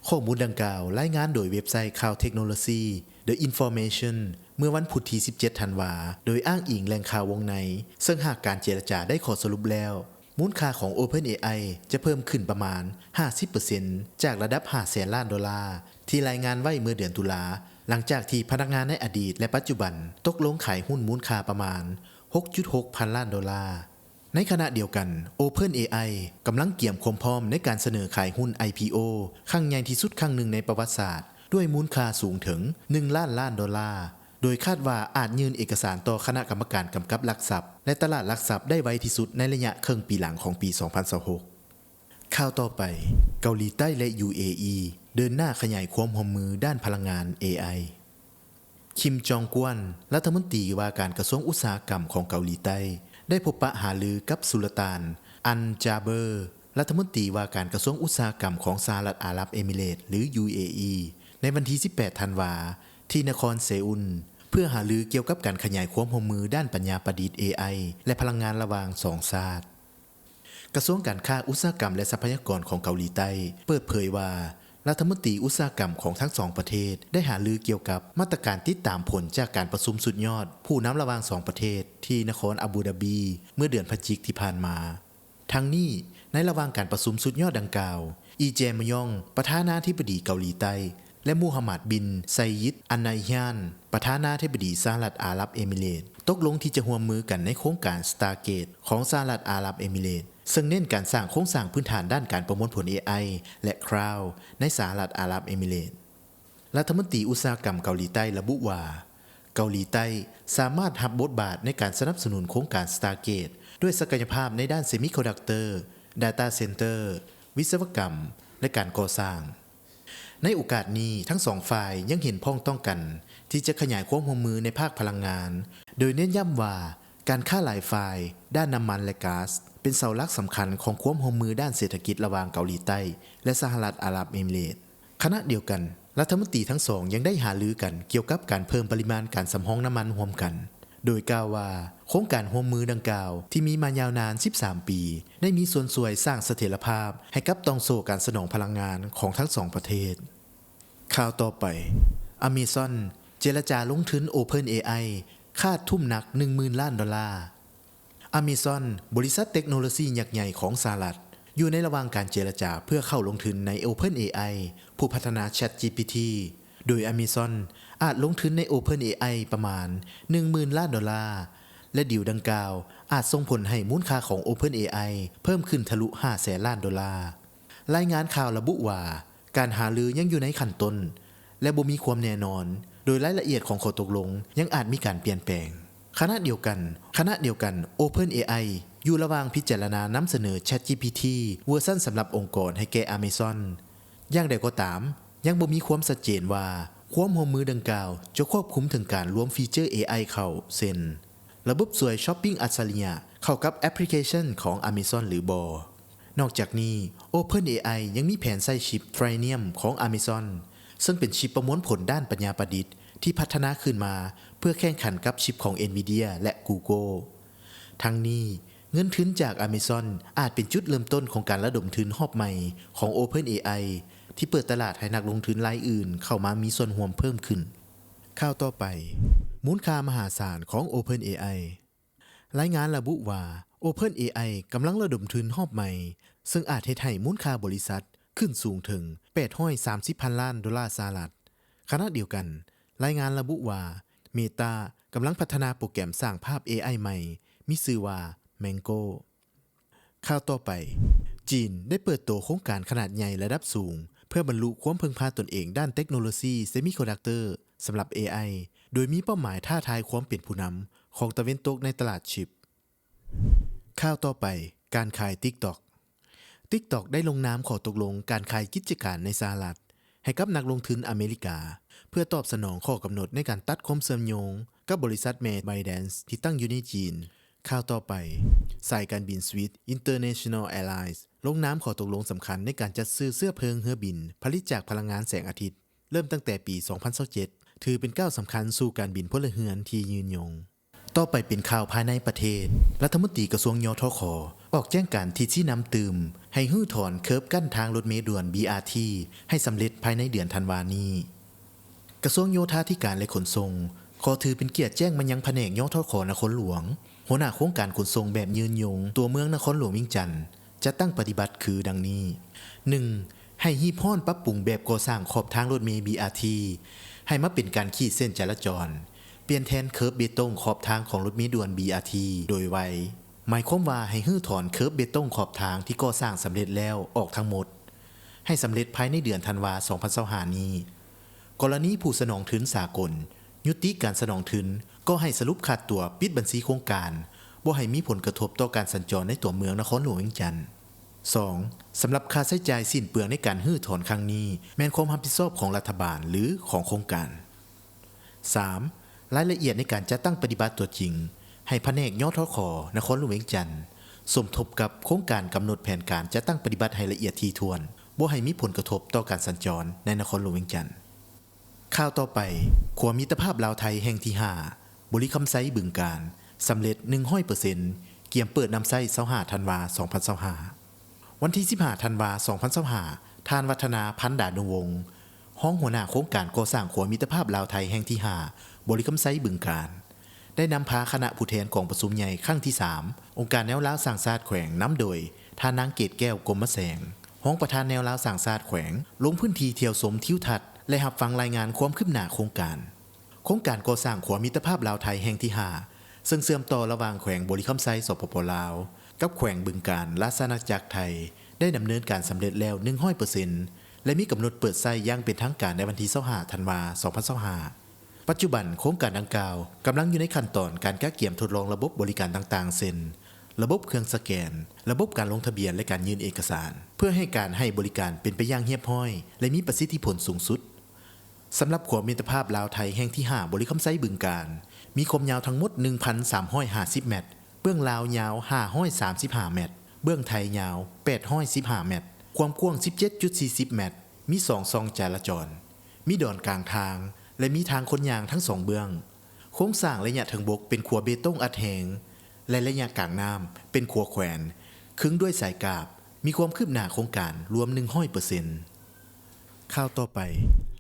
ຂໍ້ມູນດັ່ງກ່າວລາຍງານໂດຍເວັບໄຊຂ່າວເຕັກໂນໂລຊີ The Information ເມື່ອວັນພຸດທີສິບເຈັດທັນວາ ໂດຍອ້າງອີງແຫຼ່ງຂ່າວວົງໃນ, ເຊິ່ງຫາກການເຈລະຈາໄດ້ຂໍ້ສະຫຼຸບແລ້ວ, ມູນຄ່າຂອງ OpenAI ຈະເພີ່ມຂຶ້ນປະມານຫ້າສິບເປີເຊັນ ຈາກລະດັບຫ້າແສນລ້ານໂດລາ ທີ່ລາຍງານໄວ້ເມື່ອເດືອນຕຸລາ, ຫຼັງຈາກທີ່ພະນັກງານໃນອະດີດ ແລະ ປັດຈຸບັນຕົກລົງຂາຍຮຸ້ນມູນຄ່າປະມານຫົກຈຸດຫົກພັນລ້ານໂດລາ. ໃນຂະນະດຽວກັນ, OpenAI ກຳລັງກຽມຄວາມພ້ອມໃນການສະເໜີຂາຍຮຸ້ນ IPO ຄັ້ງໃຫຍ່ທີ່ສຸດຄັ້ງໜຶ່ງໃນປະຫວັດສາດ, ດ້ວຍມູນຄ່າສູງເຖິງໜຶ່ງລ້ານລ້ານໂດລາ, ໂດຍຄາດວ່າອາດຍື່ນເອກະສານຕໍ່ຄະນະກຳມະການກຳກັບຫຼັກຊັບ ແລະ ຕະຫຼາດຫຼັກຊັບໄດ້ໄວທີ່ສຸດໃນໄລຍະເຄິ່ງປີຫຼັງຂອງປີສອງພັນຊາວຫົກ. ຂ່າວຕໍ່ໄປ, ເກົາຫຼີໃຕ້ ແລະ UAE ເດີນໜ້າຂະຫຍາຍຄວາມຮ່ວມມືດ້ານພະລັງງານ AI. Kim Jong-kwon ລັດຖະມົນຕີວ່າການກະຊວງອຸດສາຫະກຳຂອງເກົາຫຼີໃຕ້ ໄດ້ພົບປະຫາລືກັບ Sultan Al Jaber ລັດຖະມົນຕີວ່າການກະຊວງອຸດສາຫະກຳຂອງສະຫະລັດອາຣັບເອມິເຣດ ຫຼື UAE ໃນວັນທີສິບແປດທັນວາ ທີ່ນະຄອນເຊອຸນ ເພື່ອຫາລືກ່ຽວກັບການຂະຫຍາຍຄວາມຮ່ວມມືດ້ານປັນຍາປະດິດ AI ແລະ ພະລັງງານລະຫວ່າງສອງຊາດ. ກະຊວງການຄ້າ, ອຸດສາຫະກຳ ແລະ ຊັບພະຍາກອນຂອງເກົາຫຼີໃຕ້ເປີດເຜີຍວ່າ ລັດຖະມົນຕີອຸດສາຫະກຳຂອງທັງສອງປະເທດໄດ້ຫາລືກ່ຽວກັບມາດຕະການຕິດຕາມຜົນຈາກການປະຊຸມສຸດຍອດຜູ້ນຳລະຫວ່າງສອງປະເທດທີ່ນະຄອນອາບູດາບີເມື່ອເດືອນພະຈິກທີ່ຜ່ານມາ. ທັງນີ້, ໃນລະຫວ່າງການປະຊຸມສຸດຍອດດັ່ງກ່າວ, ອີ ເຈ ມະຢອງ ປະທານາທິບໍດີເກົາຫຼີໃຕ້ ແລະ ມູຮຳມັດ ບິນ ໄຊຢິດ ອັນໄນຮຽນ ປະທານາທິບໍດີສະຫະລັດອາຣັບເອມິເຣດ ຕົກລົງທີ່ຈະຮ່ວມມືກັນໃນໂຄງການ Stargate ຂອງສະຫະລັດອາຣັບເອມິເຣດ, ເຊິ່ງເນັ້ນການສ້າງໂຄງສ້າງພື້ນຖານດ້ານການປະມວນຜົນ AI ແລະ Cloud ໃນສະຫະລັດອາຣັບເອມິເຣດ. ລັດຖະມົນຕີອຸດສາຫະກຳເກົາຫຼີໃຕ້ລະບຸວ່າ, ເກົາຫຼີໃຕ້ສາມາດຮັບບົດບາດໃນການສະໜັບສະໜູນໂຄງການ Stargate ດ້ວຍສັກກະຍະພາບໃນດ້ານ Semiconductor, Data Center, ວິສະວະກຳ ແລະ ການກໍ່ສ້າງ. ໃນໂອກາດນີ້, ທັງສອງຝ່າຍຍັງເຫັນພ້ອງຕ້ອງກັນທີ່ຈະຂະຫຍາຍຄວາມຮ່ວມມືໃນພາກພະລັງງານ, ໂດຍເນັ້ນຢ້ຳວ່າການຄ້າຫຼາຍຝ່າຍດ້ານນ້ຳມັນ ແລະ ກາສ ເປັນເສົາຫຼັກສຳຄັນຂອງຄວາມຮ່ວມມືດ້ານເສດຖະກິດລະຫວ່າງເກົາຫຼີໃຕ້ ແລະ ສະຫະລັດອາຣັບເອມິເຣດ. ຂະນະດຽວກັນ, ລັດຖະມົນຕີທັງສອງຍັງໄດ້ຫາລືກັນກ່ຽວກັບການເພີ່ມປະລິມານການສຳຮອງນ້ຳມັນຮ່ວມກັນ, ໂດຍກ່າວວ່າ ໂຄງການຮ່ວມມືດັ່ງກ່າວທີ່ມີມາຍາວນານສິບສາມປີ ໄດ້ມີສ່ວນຊ່ວຍສ້າງສະຖຽນລະພາບໃຫ້ກັບຕ່ອງໂສ້ການສະໜອງພະລັງງານຂອງທັງສອງປະເທດ. ຂ່າວຕໍ່ໄປ, Amazon ເຈລະຈາລົງທຶນ OpenAI ຄາດທຸ່ມໜັກໜຶ່ງໝື່ນລ້ານໂດລາ. Amazon ບໍລິສັດເຕັກໂນໂລຊີຍັກໃຫຍ່ຂອງສະຫະລັດ ຢູ່ໃນລະຫວ່າງການເຈລະຈາເພື່ອເຂົ້າລົງທຶນໃນ OpenAI ຜູ້ພັດທະນາ ChatGPT ໂດຍ Amazon ອາດລົງທຶນໃນ OpenAI ປະມານໜຶ່ງໝື່ນລ້ານໂດລາ ແລະ ດີລດັ່ງກ່າວອາດສົ່ງຜົນໃຫ້ມູນຄ່າຂອງ OpenAI ເພີ່ມຂຶ້ນທະລຸຫ້າແສນລ້ານໂດລາ. ລາຍງານຂ່າວລະບຸວ່າ ການຫາລືຍັງຢູ່ໃນຂັ້ນຕົ້ນ ແລະ ບໍ່ມີຄວາມແນ່ນອນ, ໂດຍລາຍລະອຽດຂອງຂໍ້ຕົກລົງຍັງອາດມີການປ່ຽນແປງ. ຂະນະດຽວກັນ, ຂະນະດຽວກັນ, OpenAI ຢູ່ລະຫວ່າງພິຈາລະນານຳສະເໜີ ChatGPT ເວີຊັນສຳລັບອົງກອນໃຫ້ແກ່ Amazon. ຢ່າງໃດກໍຕາມ, ຍັງບໍ່ມີຄວາມຊັດເຈນວ່າຄວາມຮ່ວມມືດັ່ງກ່າວຈະຄວບຄຸມເຖິງການລວມຟີເຈີ AI ເຂົ້າ, ເຊັ່ນ ລະບົບຊ່ວຍ Shopping ອັດສະລິຍະ ເຂົ້າກັບແອັບພລິເຄຊັນຂອງ Amazon ຫຼືບໍ່. ນອກຈາກນີ້, OpenAI ຍັງມີແຜນໃຊ້ຊິບ Trainium ຂອງ Amazon ເຊິ່ງເປັນຊິບປະມວນຜົນດ້ານປັນຍາປະດິດທີ່ພັດທະນາຂຶ້ນມາເພື່ອແຂ່ງຂັນກັບຊິບຂອງ Nvidia ແລະ Google. ທັງນີ້, ເງິນທຶນຈາກ Amazon ອາດເປັນຈຸດເລີ່ມຕົ້ນຂອງການລະດົມທຶນຮອບໃໝ່ຂອງ OpenAI ທີ່ເປີດຕະຫຼາດໃຫ້ນັກລົງທຶນລາຍອື່ນເຂົ້າມາມີສ່ວນຮ່ວມເພີ່ມຂຶ້ນ. ຂ່າວຕໍ່ໄປ, ມູນຄ່າມະຫາສານຂອງ OpenAI. ລາຍງານລະບຸວ່າ OpenAI ກຳລັງລະດົມທຶນຮອບໃໝ່, ເຊິ່ງອາດເຮັດໃຫ້ມູນຄ່າບໍລິສັດຂຶ້ນສູງເຖິງແປດຮ້ອຍສາມສິບພັນລ້ານໂດລາສະຫະລັດ. ຂະນະດຽວກັນ, ລາຍງານລະບຸວ່າ Meta ກຳລັງພັດທະນາໂປຣແກຣມສ້າງພາບ AI ໃໝ່, ມີຊື່ວ່າ Mango. ຂ່າວຕໍ່ໄປ, ຈີນໄດ້ເປີດໂຕໂຄງການຂະໜາດໃຫຍ່ລະດັບສູງ ເພື່ອບັນລຸຄວາມເພິ່ງພາຕົນເອງດ້ານເຕັກໂນໂລຊີເຊມິຄອນດັກເຕີສຳລັບ AI ໂດຍມີເປົ້າໝາຍທ້າທາຍຄວາມເປັນຜູ້ນຳຂອງຕາເວັນຕົກໃນຕະຫຼາດຊິບ. ຂ່າວຕໍ່ໄປ, ການຂາຍ TikTok. TikTok ໄດ້ລົງນາມຂໍ້ຕົກລົງການຂາຍກິດຈະການໃນສະຫະລັດ ໃຫ້ກັບນັກລົງທຶນອາເມລິກາ ເພື່ອຕອບສະໜອງຂໍ້ກຳນົດໃນການຕັດຄວາມເຊື່ອມໂຍງກັບບໍລິສັດແມ່ ByteDance ທີ່ຕັ້ງຢູ່ໃນຈີນ. ຂ່າວຕໍ່ໄປ, ສາຍການບິນ Swiss International Airlines ລົງນາມຂໍ້ຕົກລົງສຳຄັນໃນການຈັດຊື້ເຊື້ອເພີງເຮືອບິນຜະລິດຈາກພະລັງງານແສງອາທິດ ເລີ່ມຕັ້ງແຕ່ປີສອງພັນຊາວເຈັດ ຖືເປັນກ້າວສຳຄັນສູ່ການບິນພົນລະເຮືອນທີ່ຍືນຍົງ. ຕໍ່ໄປເປັນຂ່າວພາຍໃນປະເທດ. ລັດຖະມົນຕີກະຊວງ ຍທຂ ອອກແຈ້ງການທີ່ຊີ້ນຳຕື່ມ ໃຫ້ຮື້ຖອນເຄີບກັ້ນທາງລົດເມດ່ວນ BRT ໃຫ້ສຳເລັດພາຍໃນເດືອນທັນວານີ້. ກະຊວງໂຍທາທິການ ແລະ ຂົນສົ່ງ ຂໍຖືເປັນກຽດແຈ້ງມາຍັງພະແນກ ຍທຂ ນະຄອນຫຼວງ, ຫົວໜ້າໂຄງການຂົນສົ່ງແບບຍືນຍົງຕົວເມືອງນະຄອນຫຼວງວຽງຈັນ ຈັດຕັ້ງປະຕິບັດຄືດັ່ງນີ້. ໜຶ່ງ, ໃຫ້ຮີບຮ້ອນປັບປຸງແບບກໍ່ສ້າງຂອບທາງລົດເມ BRT ໃຫ້ມາເປັນການຂີດເສັ້ນຈະລາຈອນ, ປ່ຽນແທນເຄີບເບຕົງຂອບທາງຂອງລົດເມດ່ວນ BRT ໂດຍໄວ. ໝາຍຄວາມວ່າໃຫ້ຮື້ຖອນເຄີບເບຕົງຂອບທາງທີ່ກໍ່ສ້າງສຳເລັດແລ້ວອອກທັງໝົດ ໃຫ້ສຳເລັດພາຍໃນເດືອນທັນວາ ສອງພັນຊາວຫ້ານີ້. ກໍລະນີຜູ້ສະໜອງທຶນສາກົນຍຸຕິການສະໜອງທຶນ ກໍໃຫ້ສະຫຼຸບຂາດຕົວປິດບັນຊີໂຄງການ, ບໍ່ໃຫ້ມີຜົນກະທົບຕໍ່ການສັນຈອນໃນຕົວເມືອງນະຄອນຫຼວງວຽງຈັນ. ສອງ, ສຳລັບຄ່າໃຊ້ຈ່າຍສິ້ນເປືອງໃນການຮື້ຖອນຄັ້ງນີ້ ແມ່ນຄວາມຮັບຜິດຊອບຂອງລັດຖະບານ ຫຼື ຂອງໂຄງການ. ສາມ, ລາຍລະອຽດໃນການຈັດຕັ້ງປະຕິບັດຕົວຈິງ ໃຫ້ພະແນກ ຍທຂ ນະຄອນຫຼວງວຽງຈັນ ສົມທົບກັບໂຄງການກຳນົດແຜນການຈັດຕັ້ງປະຕິບັດໃຫ້ລະອຽດຖີ່ຖ້ວນ, ບໍ່ໃຫ້ມີຜົນກະທົບຕໍ່ການສັນຈອນໃນນະຄອນຫຼວງວຽງຈັນ. ຂ່າວຕໍ່ໄປ, ຂົວມິດຕະພາບລາວໄທແຫ່ງທີຫ້າ ບໍລິຄຳໄຊ ບຶງການ ສຳເລັດ ໜຶ່ງຮ້ອຍເປີເຊັນ, ກຽມເປີດນຳໃຊ້ ຊາວຫ້າທັນວາ ສອງພັນຊາວຫ້າ. ວັນທີສິບຫ້າທັນວາ ສອງພັນຊາວຫ້າ ທ່ານ ວັດທະນາ ພັນດານຸວົງ ຮອງຫົວໜ້າໂຄງການກໍ່ສ້າງຂົວມິດຕະພາບລາວໄທແຫ່ງທີຫ້າ ບໍລິຄຳໄຊ ບຶງການ ໄດ້ນຳພາຄະນະຜູ້ແທນກອງປະຊຸມໃຫຍ່ຄັ້ງທີສາມ ອົງການແນວລາວສ້າງຊາດແຂວງ ນຳໂດຍທ່ານນາງ ເກດແກ້ວ ກົມມະແສງ ຮອງປະທານແນວລາວສ້າງຊາດແຂວງ ລົງພື້ນທີ່ທ່ຽວຊົມທິວທັດ ແລະ ຮັບຟັງລາຍງານຄວາມຄືບໜ້າໂຄງການ. ໂຄງການກໍ່ສ້າງຂົວມິດຕະພາບລາວໄທແຫ່ງທີຫ້າ ເຊິ່ງເຊື່ອມຕໍ່ລະຫວ່າງແຂວງບໍລິຄຳໄຊ ສປປ ລາວ ກັບແຂວງບຶງການ ລາຊະອານາຈັກໄທ ໄດ້ດຳເນີນການສຳເລັດແລ້ວ ໜຶ່ງຮ້ອຍເປີເຊັນ ແລະ ມີກຳນົດເປີດໃຊ້ຢ່າງເປັນທາງການໃນວັນທີຊາວຫ້າທັນວາ ສອງພັນຊາວຫ້າ. ປັດຈຸບັນ, ໂຄງການດັ່ງກ່າວກຳລັງຢູ່ໃນຂັ້ນຕອນການກະກຽມທົດລອງລະບົບບໍລິການຕ່າງໆ ເຊັ່ນ ລະບົບເຄື່ອງສະແກນ, ລະບົບການລົງທະບຽນ ແລະ ການຍື່ນເອກະສານ ເພື່ອໃຫ້ການໃຫ້ບໍລິການເປັນໄປຢ່າງຮຽບຮ້ອຍ ແລະ ມີປະສິດທິຜົນສູງສຸດ. ສຳລັບຂົວມິດຕະພາບລາວໄທແຫ່ງທີຫ້າ ບໍລິຄຳໄຊ ບຶງການ ມີຄວາມຍາວທັງໝົດ ໜຶ່ງພັນສາມຮ້ອຍຫ້າສິບແມັດ, ເບື້ອງລາວຍາວ ຫ້າຮ້ອຍສາມສິບຫ້າແມັດ, ເບື້ອງໄທຍາວ ແປດຮ້ອຍສິບຫ້າແມັດ, ຄວາມກວ້າງ ສິບເຈັດຈຸດສີ່ສິບແມັດ, ມີສອງຊ່ອງຈະລາຈອນ, ມີດອນກາງທາງ ແລະ ມີທາງຄົນຍ່າງທັງສອງເບື້ອງ. ໂຄງສ້າງໄລຍະເທິງບົກເປັນຂົວເບຕົງອັດແຮງ ແລະ ໄລຍະກາງນ້ຳເປັນຂົວແຂວນ, ຄຶງດ້ວຍສາຍກາບ, ມີຄວາມຄືບໜ້າໂຄງການລວມ ໜຶ່ງຮ້ອຍເປີເຊັນ. ຂ່າວຕໍ່ໄປ,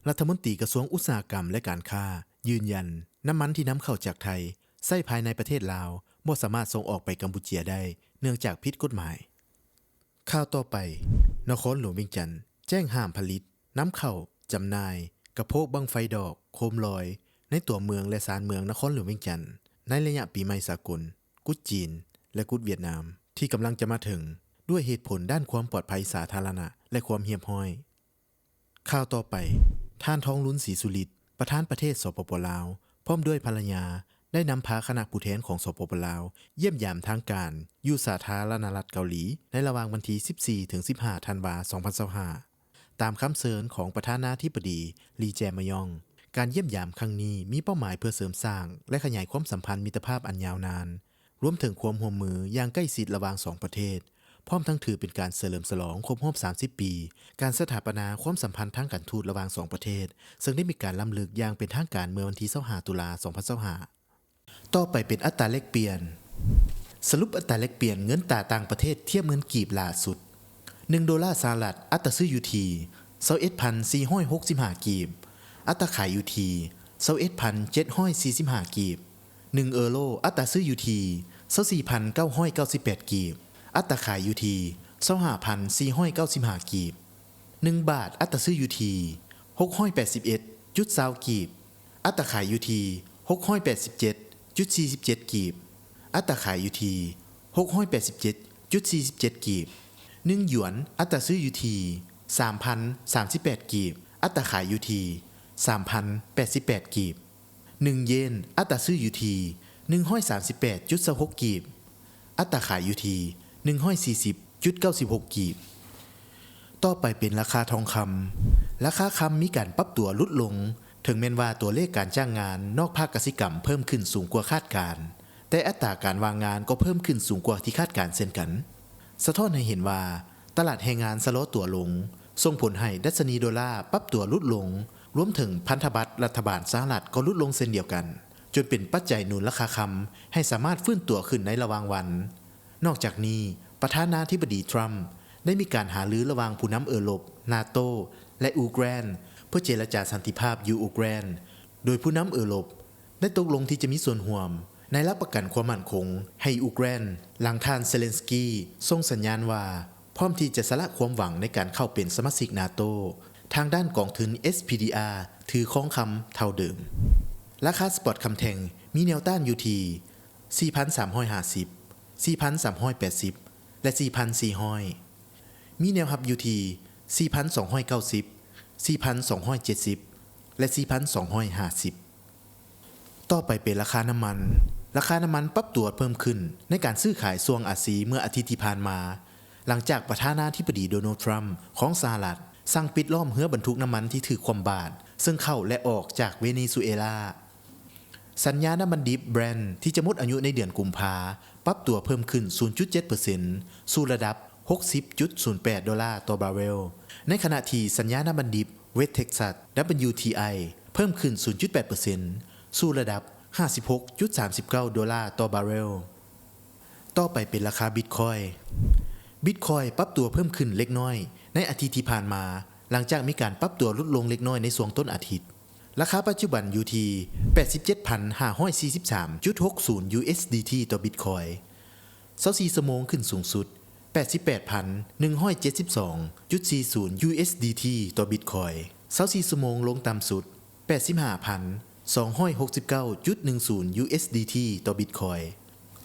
ລັດຖະມົນຕີກະຊວງອຸດສາຫະກຳ ແລະ ການຄ້າ ຢືນຢັນ ນ້ຳມັນທີ່ນຳເຂົ້າຈາກໄທ ໃຊ້ພາຍໃນປະເທດລາວ ບໍ່ສາມາດສົ່ງອອກໄປກຳປູເຈຍໄດ້ ເນື່ອງຈາກຜິດກົດໝາຍ. ຂ່າວຕໍ່ໄປ, ນະຄອນຫຼວງວຽງຈັນ ແຈ້ງຫ້າມຜະລິດ, ນຳເຂົ້າ, ຈຳໜ່າຍ ກະໂພກບັ້ງໄຟດອກໂຄມລອຍ ໃນຕົວເມືອງ ແລະ ຊານເມືອງນະຄອນຫຼວງວຽງຈັນ ໃນໄລຍະປີໃໝ່ສາກົນ, ກຸດຈີນ ແລະ ກຸດຫວຽດນາມ ທີ່ກຳລັງຈະມາເຖິງ, ດ້ວຍເຫດຜົນດ້ານຄວາມປອດໄພສາທາລະນະ ແລະ ຄວາມຮຽບຮ້ອຍ. ຂ່າວຕໍ່ໄປ, ທ່ານ ທອງລຸນ ສີສຸລິດ ປະທານປະເທດ ສປປ ລາວ ພ້ອມດ້ວຍພັນລະຍາ ໄດ້ນຳພາຄະນະຜູ້ແທນຂອງ ສປປ ລາວ ຢ້ຽມຢາມທາງການຢູ່ສາທາລະນະລັດເກົາຫຼີ ໃນລະຫວ່າງວັນທີສິບສີ່ ເຖິງ ສິບຫ້າ ທັນວາ ສອງພັນຊາວຫ້າ ຕາມຄຳເຊີນຂອງປະທານາທິບໍດີ ລີ ແຈມະຢອງ. ການຢ້ຽມຢາມຄັ້ງນີ້ມີເປົ້າໝາຍເພື່ອເສີມສ້າງ ແລະ ຂະຫຍາຍຄວາມສຳພັນມິດຕະພາບອັນຍາວນານ, ລວມເຖິງຄວາມຮ່ວມມືຢ່າງໃກ້ຊິດລະຫວ່າງສອງປະເທດ, ພ້ອມທັງຖືເປັນການສະເຫຼີມສະຫຼອງຄົບຮອບສາມສິບປີ ການສະຖາປະນາຄວາມສຳພັນທາງການທູດລະຫວ່າງສອງປະເທດ, ເຊິ່ງໄດ້ມີການລຳລຶກຢ່າງເປັນທາງການເມື່ອວັນທີຊາວຫ້າ ຕຸລາ ສອງພັນຊາວຫ້າ. ຕໍ່ໄປເປັນອັດຕາແລກປ່ຽນ. ສະຫຼຸບອັດຕາແລກປ່ຽນເງິນຕາຕ່າງປະເທດທຽບເງິນກີບຫຼ້າສຸດ. ໜຶ່ງໂດລາສະຫະລັດ ອັດຕາຊື້ຢູ່ທີ່ ຊາວເອັດພັນສີ່ຮ້ອຍຫົກສິບຫ້າ ກີບ, ອັດຕາຂາຍຢູ່ທີ່ ຊາວເອັດພັນເຈັດຮ້ອຍສີ່ສິບຫ້າ ກີບ. ໜຶ່ງເອີໂຣ ອັດຕາຊື້ຢູ່ທີ່ ຊາວສີ່ພັນເກົ້າຮ້ອຍເກົ້າສິບແປດ ກີບ, ອັດຕາຂາຍຢູ່ທີ່ ຊາວຫ້າພັນສີ່ຮ້ອຍເກົ້າສິບຫ້າ ກີບ. ໜຶ່ງບາດ ອັດຕາຊື້ຢູ່ທີ່ ຫົກຮ້ອຍແປດສິບເອັດຈຸດຊາວ ກີບ, ອັດຕາຂາຍຢູ່ທີ່ ຫົກຮ້ອຍແປດສິບເຈັດຈຸດສີ່ສິບເຈັດ ກີບ, ອັດຕາຂາຍຢູ່ທີ່ ຫົກຮ້ອຍແປດສິບເຈັດຈຸດສີ່ສິບເຈັດ ກີບ. ໜຶ່ງຢວນ ອັດຕາຊື້ຢູ່ທີ່ ສາມພັນສາມສິບແປດ ກີບ, ອັດຕາຂາຍຢູ່ທີ່ ສາມພັນແປດສິບແປດ ກີບ. ໜຶ່ງເຢນ ອັດຕາຊື້ຢູ່ທີ່ ໜຶ່ງຮ້ອຍສາມສິບແປດຈຸດຊາວຫົກ ກີບ, ອັດຕາຂາຍຢູ່ທີ່ ໜຶ່ງຮ້ອຍສີ່ສິບຈຸດເກົ້າສິບຫົກ ກີບ. ຕໍ່ໄປເປັນລາຄາທອງຄຳ. ລາຄາຄຳມີການປັບຕົວຫຼຸດລົງ, ເຖິງແມ່ນວ່າຕົວເລກການຈ້າງງານນອກພາກກະສິກຳເພີ່ມຂຶ້ນສູງກວ່າຄາດການ, ແຕ່ອັດຕາການວ່າງງານກໍເພີ່ມຂຶ້ນສູງກວ່າທີ່ຄາດການເຊັ່ນກັນ, ສະທ້ອນໃຫ້ເຫັນວ່າຕະຫຼາດແຮງງານຊະລໍຕົວລົງ, ສົ່ງຜົນໃຫ້ດັດຊະນີໂດລາປັບຕົວຫຼຸດລົງ, ລວມເຖິງພັນທະບັດລັດຖະບານສະຫະລັດກໍຫຼຸດລົງເຊັ່ນດຽວກັນ, ຈົນເປັນປັດໄຈໜູນລາຄາຄຳໃຫ້ສາມາດຟື້ນຕົວຂຶ້ນໃນລະຫວ່າງວັນ. ນອກຈາກນີ້, ປະທານາທິບໍດີທຣຳໄດ້ມີການຫາລືລະຫວ່າງຜູ້ນຳເອີຣົບ, ນາໂຕ ແລະ ອູເຄຣນ ເພື່ອເຈລະຈາສັນຕິພາບຢູ່ອູເຄຣນ, ໂດຍຜູ້ນຳເອີຣົບໄດ້ຕົກລົງທີ່ຈະມີສ່ວນຮ່ວມໃນຫຼັກປະກັນຄວາມໝັ້ນຄົງໃຫ້ອູເຄຣນ, ຫຼັງທ່ານເຊເລັນສກີສົ່ງສັນຍານວ່າ ພ້ອມທີ່ຈະສະຫຼະຄວາມຫວັງໃນການເຂົ້າເປັນສະມາຊິກນາໂຕ ທາງດ້ານກອງທຶນ ເອສພີດີອາ ຖືຄອງຄຳເທົ່າເດີມ. ລາຄາສະປອດຄຳແທ່ງມີແນວຕ້ານຢູ່ທີ່ ສີ່ພັນສາມຮ້ອຍຫ້າສິບ, ສີ່ພັນສາມຮ້ອຍແປດສິບ ແລະ ສີ່ພັນສີ່ຮ້ອຍ, ມີແນວຮັບຢູ່ທີ່ ສີ່ພັນສອງຮ້ອຍເກົ້າສິບ, ສີ່ພັນສອງຮ້ອຍເຈັດສິບ ແລະ ສີ່ພັນສອງຮ້ອຍຫ້າສິບ. ຕໍ່ໄປເປັນລາຄານ້ຳມັນ. ລາຄານ້ຳມັນປັບຕົວເພີ່ມຂຶ້ນໃນການຊື້ຂາຍຊ່ວງອາຊີເມື່ອອາທິດທີ່ຜ່ານມາ, ຫຼັງຈາກປະທານາທິບໍດີໂດນັລ ທຣຳ ຂອງສະຫະລັດ ສັ່ງປິດລ້ອມເຮືອບັນທຸກນ້ຳມັນທີ່ຖືກຄວ່ຳບາດ ເຊິ່ງເຂົ້າ ແລະ ອອກຈາກເວເນຊູເອລາ. ສັນຍານ້ຳມັນດິບ Brent ທີ່ຈະໝົດອາຍຸໃນເດືອນກຸມພາ ປັບຕົວເພີ່ມຂຶ້ນ ສູນຈຸດເຈັດເປີເຊັນ ສູ່ລະດັບ ຫົກສິບຈຸດສູນແປດໂດລາຕໍ່ບາເຣວ, ໃນຂະນະທີ່ສັນຍານ້ຳມັນດິບ West Texas WTI ເພີ່ມຂຶ້ນ ສູນຈຸດແປດເປີເຊັນ ສູ່ລະດັບ ຫ້າສິບຫົກຈຸດສາມສິບເກົ້າໂດລາຕໍ່ບາເຣວ. ຕໍ່ໄປເປັນລາຄາບິດຄອຍ. ບິດຄອຍປັບຕົວເພີ່ມຂຶ້ນເລັກນ້ອຍໃນອາທິດທີ່ຜ່ານມາ, ຫຼັງຈາກມີການປັບຕົວຫຼຸດລົງເລັກນ້ອຍໃນຊ່ວງຕົ້ນອາທິດ. ລາຄາປັດຈຸບັນຢູ່ທີ່ ແປດສິບເຈັດພັນຫ້າຮ້ອຍສີ່ສິບສາມຈຸດຫົກສູນ USDT ຕໍ່ບິດຄອຍ. ຊາວສີ່ຊົ່ວໂມງຂຶ້ນສູງສຸດ ແປດສິບແປດພັນໜຶ່ງຮ້ອຍເຈັດສິບສອງຈຸດສີ່ສູນ USDT ຕໍ່ບິດຄອຍ. ຊາວສີ່ຊົ່ວໂມງລົງຕ່ຳສຸດ ແປດສິບຫ້າພັນສອງຮ້ອຍຫົກສິບເກົ້າຈຸດໜຶ່ງສູນ USDT ຕໍ່ບິດຄອຍ.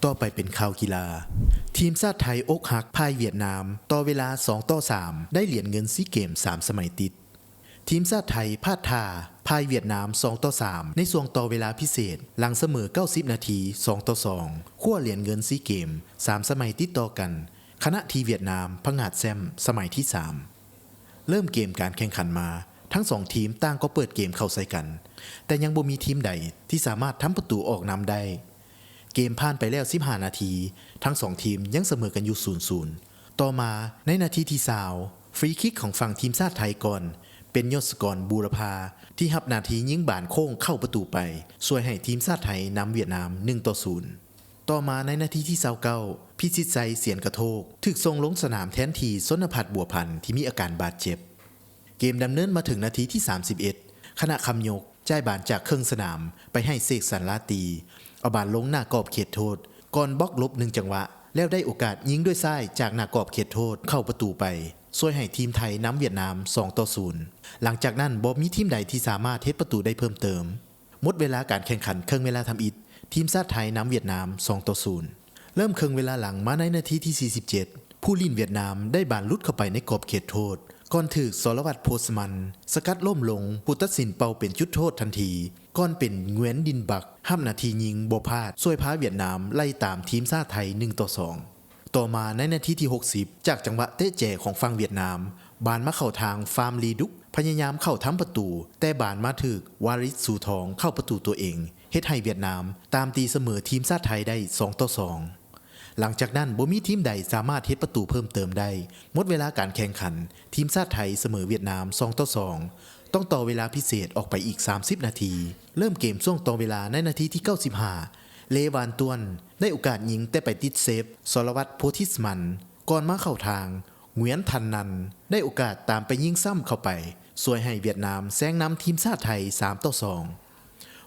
ຕໍ່ໄປເປັນຂ່າວກິລາ. ທີມຊາດໄທອົກຫັກພ່າຍຫວຽດນາມຕໍ່ເວລາສອງຕໍ່ສາມ ໄດ້ຫຼຽນເງິນຊີເກມສາມສະໄໝຕິດ. ທີມຊາດໄທພາດທ່າພ່າຍຫວຽດນາມສອງຕໍ່ສາມ ໃນຊ່ວງຕໍ່ເວລາພິເສດ ຫຼັງສະເໝີເກົ້າສິບນາທີສອງຕໍ່ສອງ ຄວ້າຫຼຽນເງິນຊີເກມສາມສະໄໝຕິດຕໍ່ກັນ, ຂະນະທີ່ຫວຽດນາມພະຫງາດແຊ້ມສະໄໝທີສາມ. ເລີ່ມເກມການແຂ່ງຂັນມາ, ທັງສອງທີມຕ່າງກໍເປີດເກມເຂົ້າໃສ່ກັນ, ແຕ່ຍັງບໍ່ມີທີມໃດທີ່ສາມາດທຳປະຕູອອກນຳໄດ້. ເກມຜ່ານໄປແລ້ວສິບຫ້ານາທີ, ທັງສອງທີມຍັງສະເໝີກັນຢູ່ສູນສູນ. ຕໍ່ມາໃນນາທີທີຊາວ, ຟຣີຄິກຂອງຝັ່ງທີມຊາດໄທກ່ອນ ເປັນຍົດສະກອນ ບູລະພາ ທີ່ຮັບໜ້າທີ່ຍິງບານໂຄ້ງເຂົ້າປະຕູໄປ, ຊ່ວຍໃຫ້ທີມຊາດໄທນຳຫວຽດນາມໜຶ່ງຕໍ່ສູນ. ຕໍ່ມາໃນນາທີທີຊາວເກົ້າ, ພິຊິດໄຊ ສຽນກະໂທກ ຖືກສົ່ງລົງສະໜາມແທນທີ່ ຊົນນະພັດ ບົວພັນ ທີ່ມີອາການບາດເຈັບ. ເກມດຳເນີນມາເຖິງນາທີທີສາມສິບເອັດ, ຄະນະຄຳຍົກ ຈ່າຍບານຈາກເຄິ່ງສະໜາມໄປໃຫ້ເສກສັນ ລາຕີ ເອົາບານລົງໜ້າກອບເຂດໂທດ ກ່ອນບລັອກຫຼົບໜຶ່ງຈັງຫວະ ແລ້ວໄດ້ໂອກາດຍິງດ້ວຍຊ້າຍຈາກໜ້າກອບເຂດໂທດເຂົ້າປະຕູໄປ, ຊ່ວຍໃຫ້ທີມໄທນຳຫວຽດນາມສອງຕໍ່ສູນ. ຫຼັງຈາກນັ້ນບໍ່ມີທີມໃດທີ່ສາມາດເຮັດປະຕູໄດ້ເພີ່ມເຕີມ. ໝົດເວລາການແຂ່ງຂັນເຄິ່ງເວລາທຳອິດ, ທີມຊາດໄທນຳຫວຽດນາມສອງຕໍ່ສູນ. ເລີ່ມເຄິ່ງເວລາຫຼັງມາໃນນາທີທີສີ່ສິບເຈັດ, ຜູ້ຫຼິ້ນຫວຽດນາມໄດ້ບານຫຼຸດເຂົ້າໄປໃນກອບເຂດໂທດ, ກ່ອນຖືກ ສອລະວັດ ໂພສມັນ ສະກັດລົ້ມລົງ, ຜູ້ຕັດສິນເປົ່າເປັນຈຸດໂທດທັນທີ, ກ່ອນເປັນ ງວຽນ ດິນບັກ ຮັບໜ້າທີ່ຍິງບໍ່ພາດ, ຊ່ວຍພາຫວຽດນາມໄລ່ຕາມທີມຊາດໄທໜຶ່ງຕໍ່ສອງ. ຕໍ່ມາໃນນາທີທີຫົກສິບ, ຈາກຈັງຫວະເຕະແຈຂອງຝັ່ງຫວຽດນາມ, ບານມາເຂົ້າທາງ ຟາມ ລີດຸກ ພະຍາຍາມເຂົ້າທຳປະຕູ, ແຕ່ບານມາຖືກ ວາຣິດ ສູທອງ ເຂົ້າປະຕູຕົວເອງ, ເຮັດໃຫ້ຫວຽດນາມຕາມຕີສະເໝີທີມຊາດໄທໄດ້ສອງຕໍ່ສອງ. ຫຼັງຈາກນັ້ນບໍ່ມີທີມໃດສາມາດເຮັດປະຕູເພີ່ມເຕີມໄດ້. ໝົດເວລາການແຂ່ງຂັນ, ທີມຊາດໄທສະເໝີຫວຽດນາມສອງຕໍ່ສອງ, ຕ້ອງຕໍ່ເວລາພິເສດອອກໄປອີກສາມສິບນາທີ. ເລີ່ມເກມຊ່ວງຕໍ່ເວລາໃນນາທີທີເກົ້າສິບຫ້າ, ເລວານ ຕວນ ໄດ້ໂອກາດຍິງແຕ່ໄປຕິດເຊບ ສອລະວັດ ໂພທິດສະມັນ ກ່ອນມາເຂົ້າທາງ ງວຽນ ທັນນັນ ໄດ້ໂອກາດຕາມໄປຍິງຊ້ຳເຂົ້າໄປ, ຊ່ວຍໃຫ້ຫວຽດນາມແຊງນຳທີມຊາດໄທສາມຕໍ່ສອງ.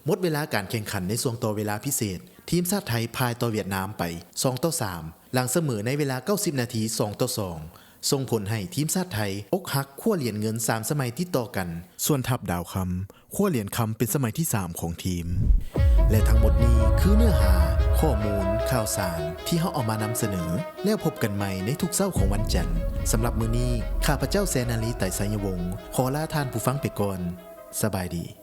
ໝົດເວລາການແຂ່ງຂັນໃນຊ່ວງຕໍ່ເວລາພິເສດ, ທີມຊາດໄທພ່າຍຕໍ່ຫວຽດນາມໄປສອງຕໍ່ສາມ ຫຼັງສະເໝີໃນເວລາເກົ້າສິບນາທີສອງຕໍ່ສອງ, ສົ່ງຜົນໃຫ້ທີມຊາດໄທອົກຫັກຄວ້າຫຼຽນເງິນສາມສະໄໝຕິດຕໍ່ກັນ. ສ່ວນທັບດາວຄຳ ຄວ້າຫຼຽນຄຳເປັນສະໄໝທີສາມຂອງທີມ. ແລະ ທັງໝົດນີ້ຄືເນື້ອຫາຂໍ້ມູນຂ່າວສານທີ່ເຮົາເອົາມານຳສະເໜີ. ແລ້ວພົບກັນໃໝ່ໃນທຸກເຊົ້າຂອງວັນຈັນ. ສຳລັບມື້ນີ້, ຂ້າພະເຈົ້າ ແຊນາລີ ໄຕໄຊຍະວົງ ຂໍລາທ່ານຜູ້ຟັງໄປກ່ອນ. ສະບາຍດີ.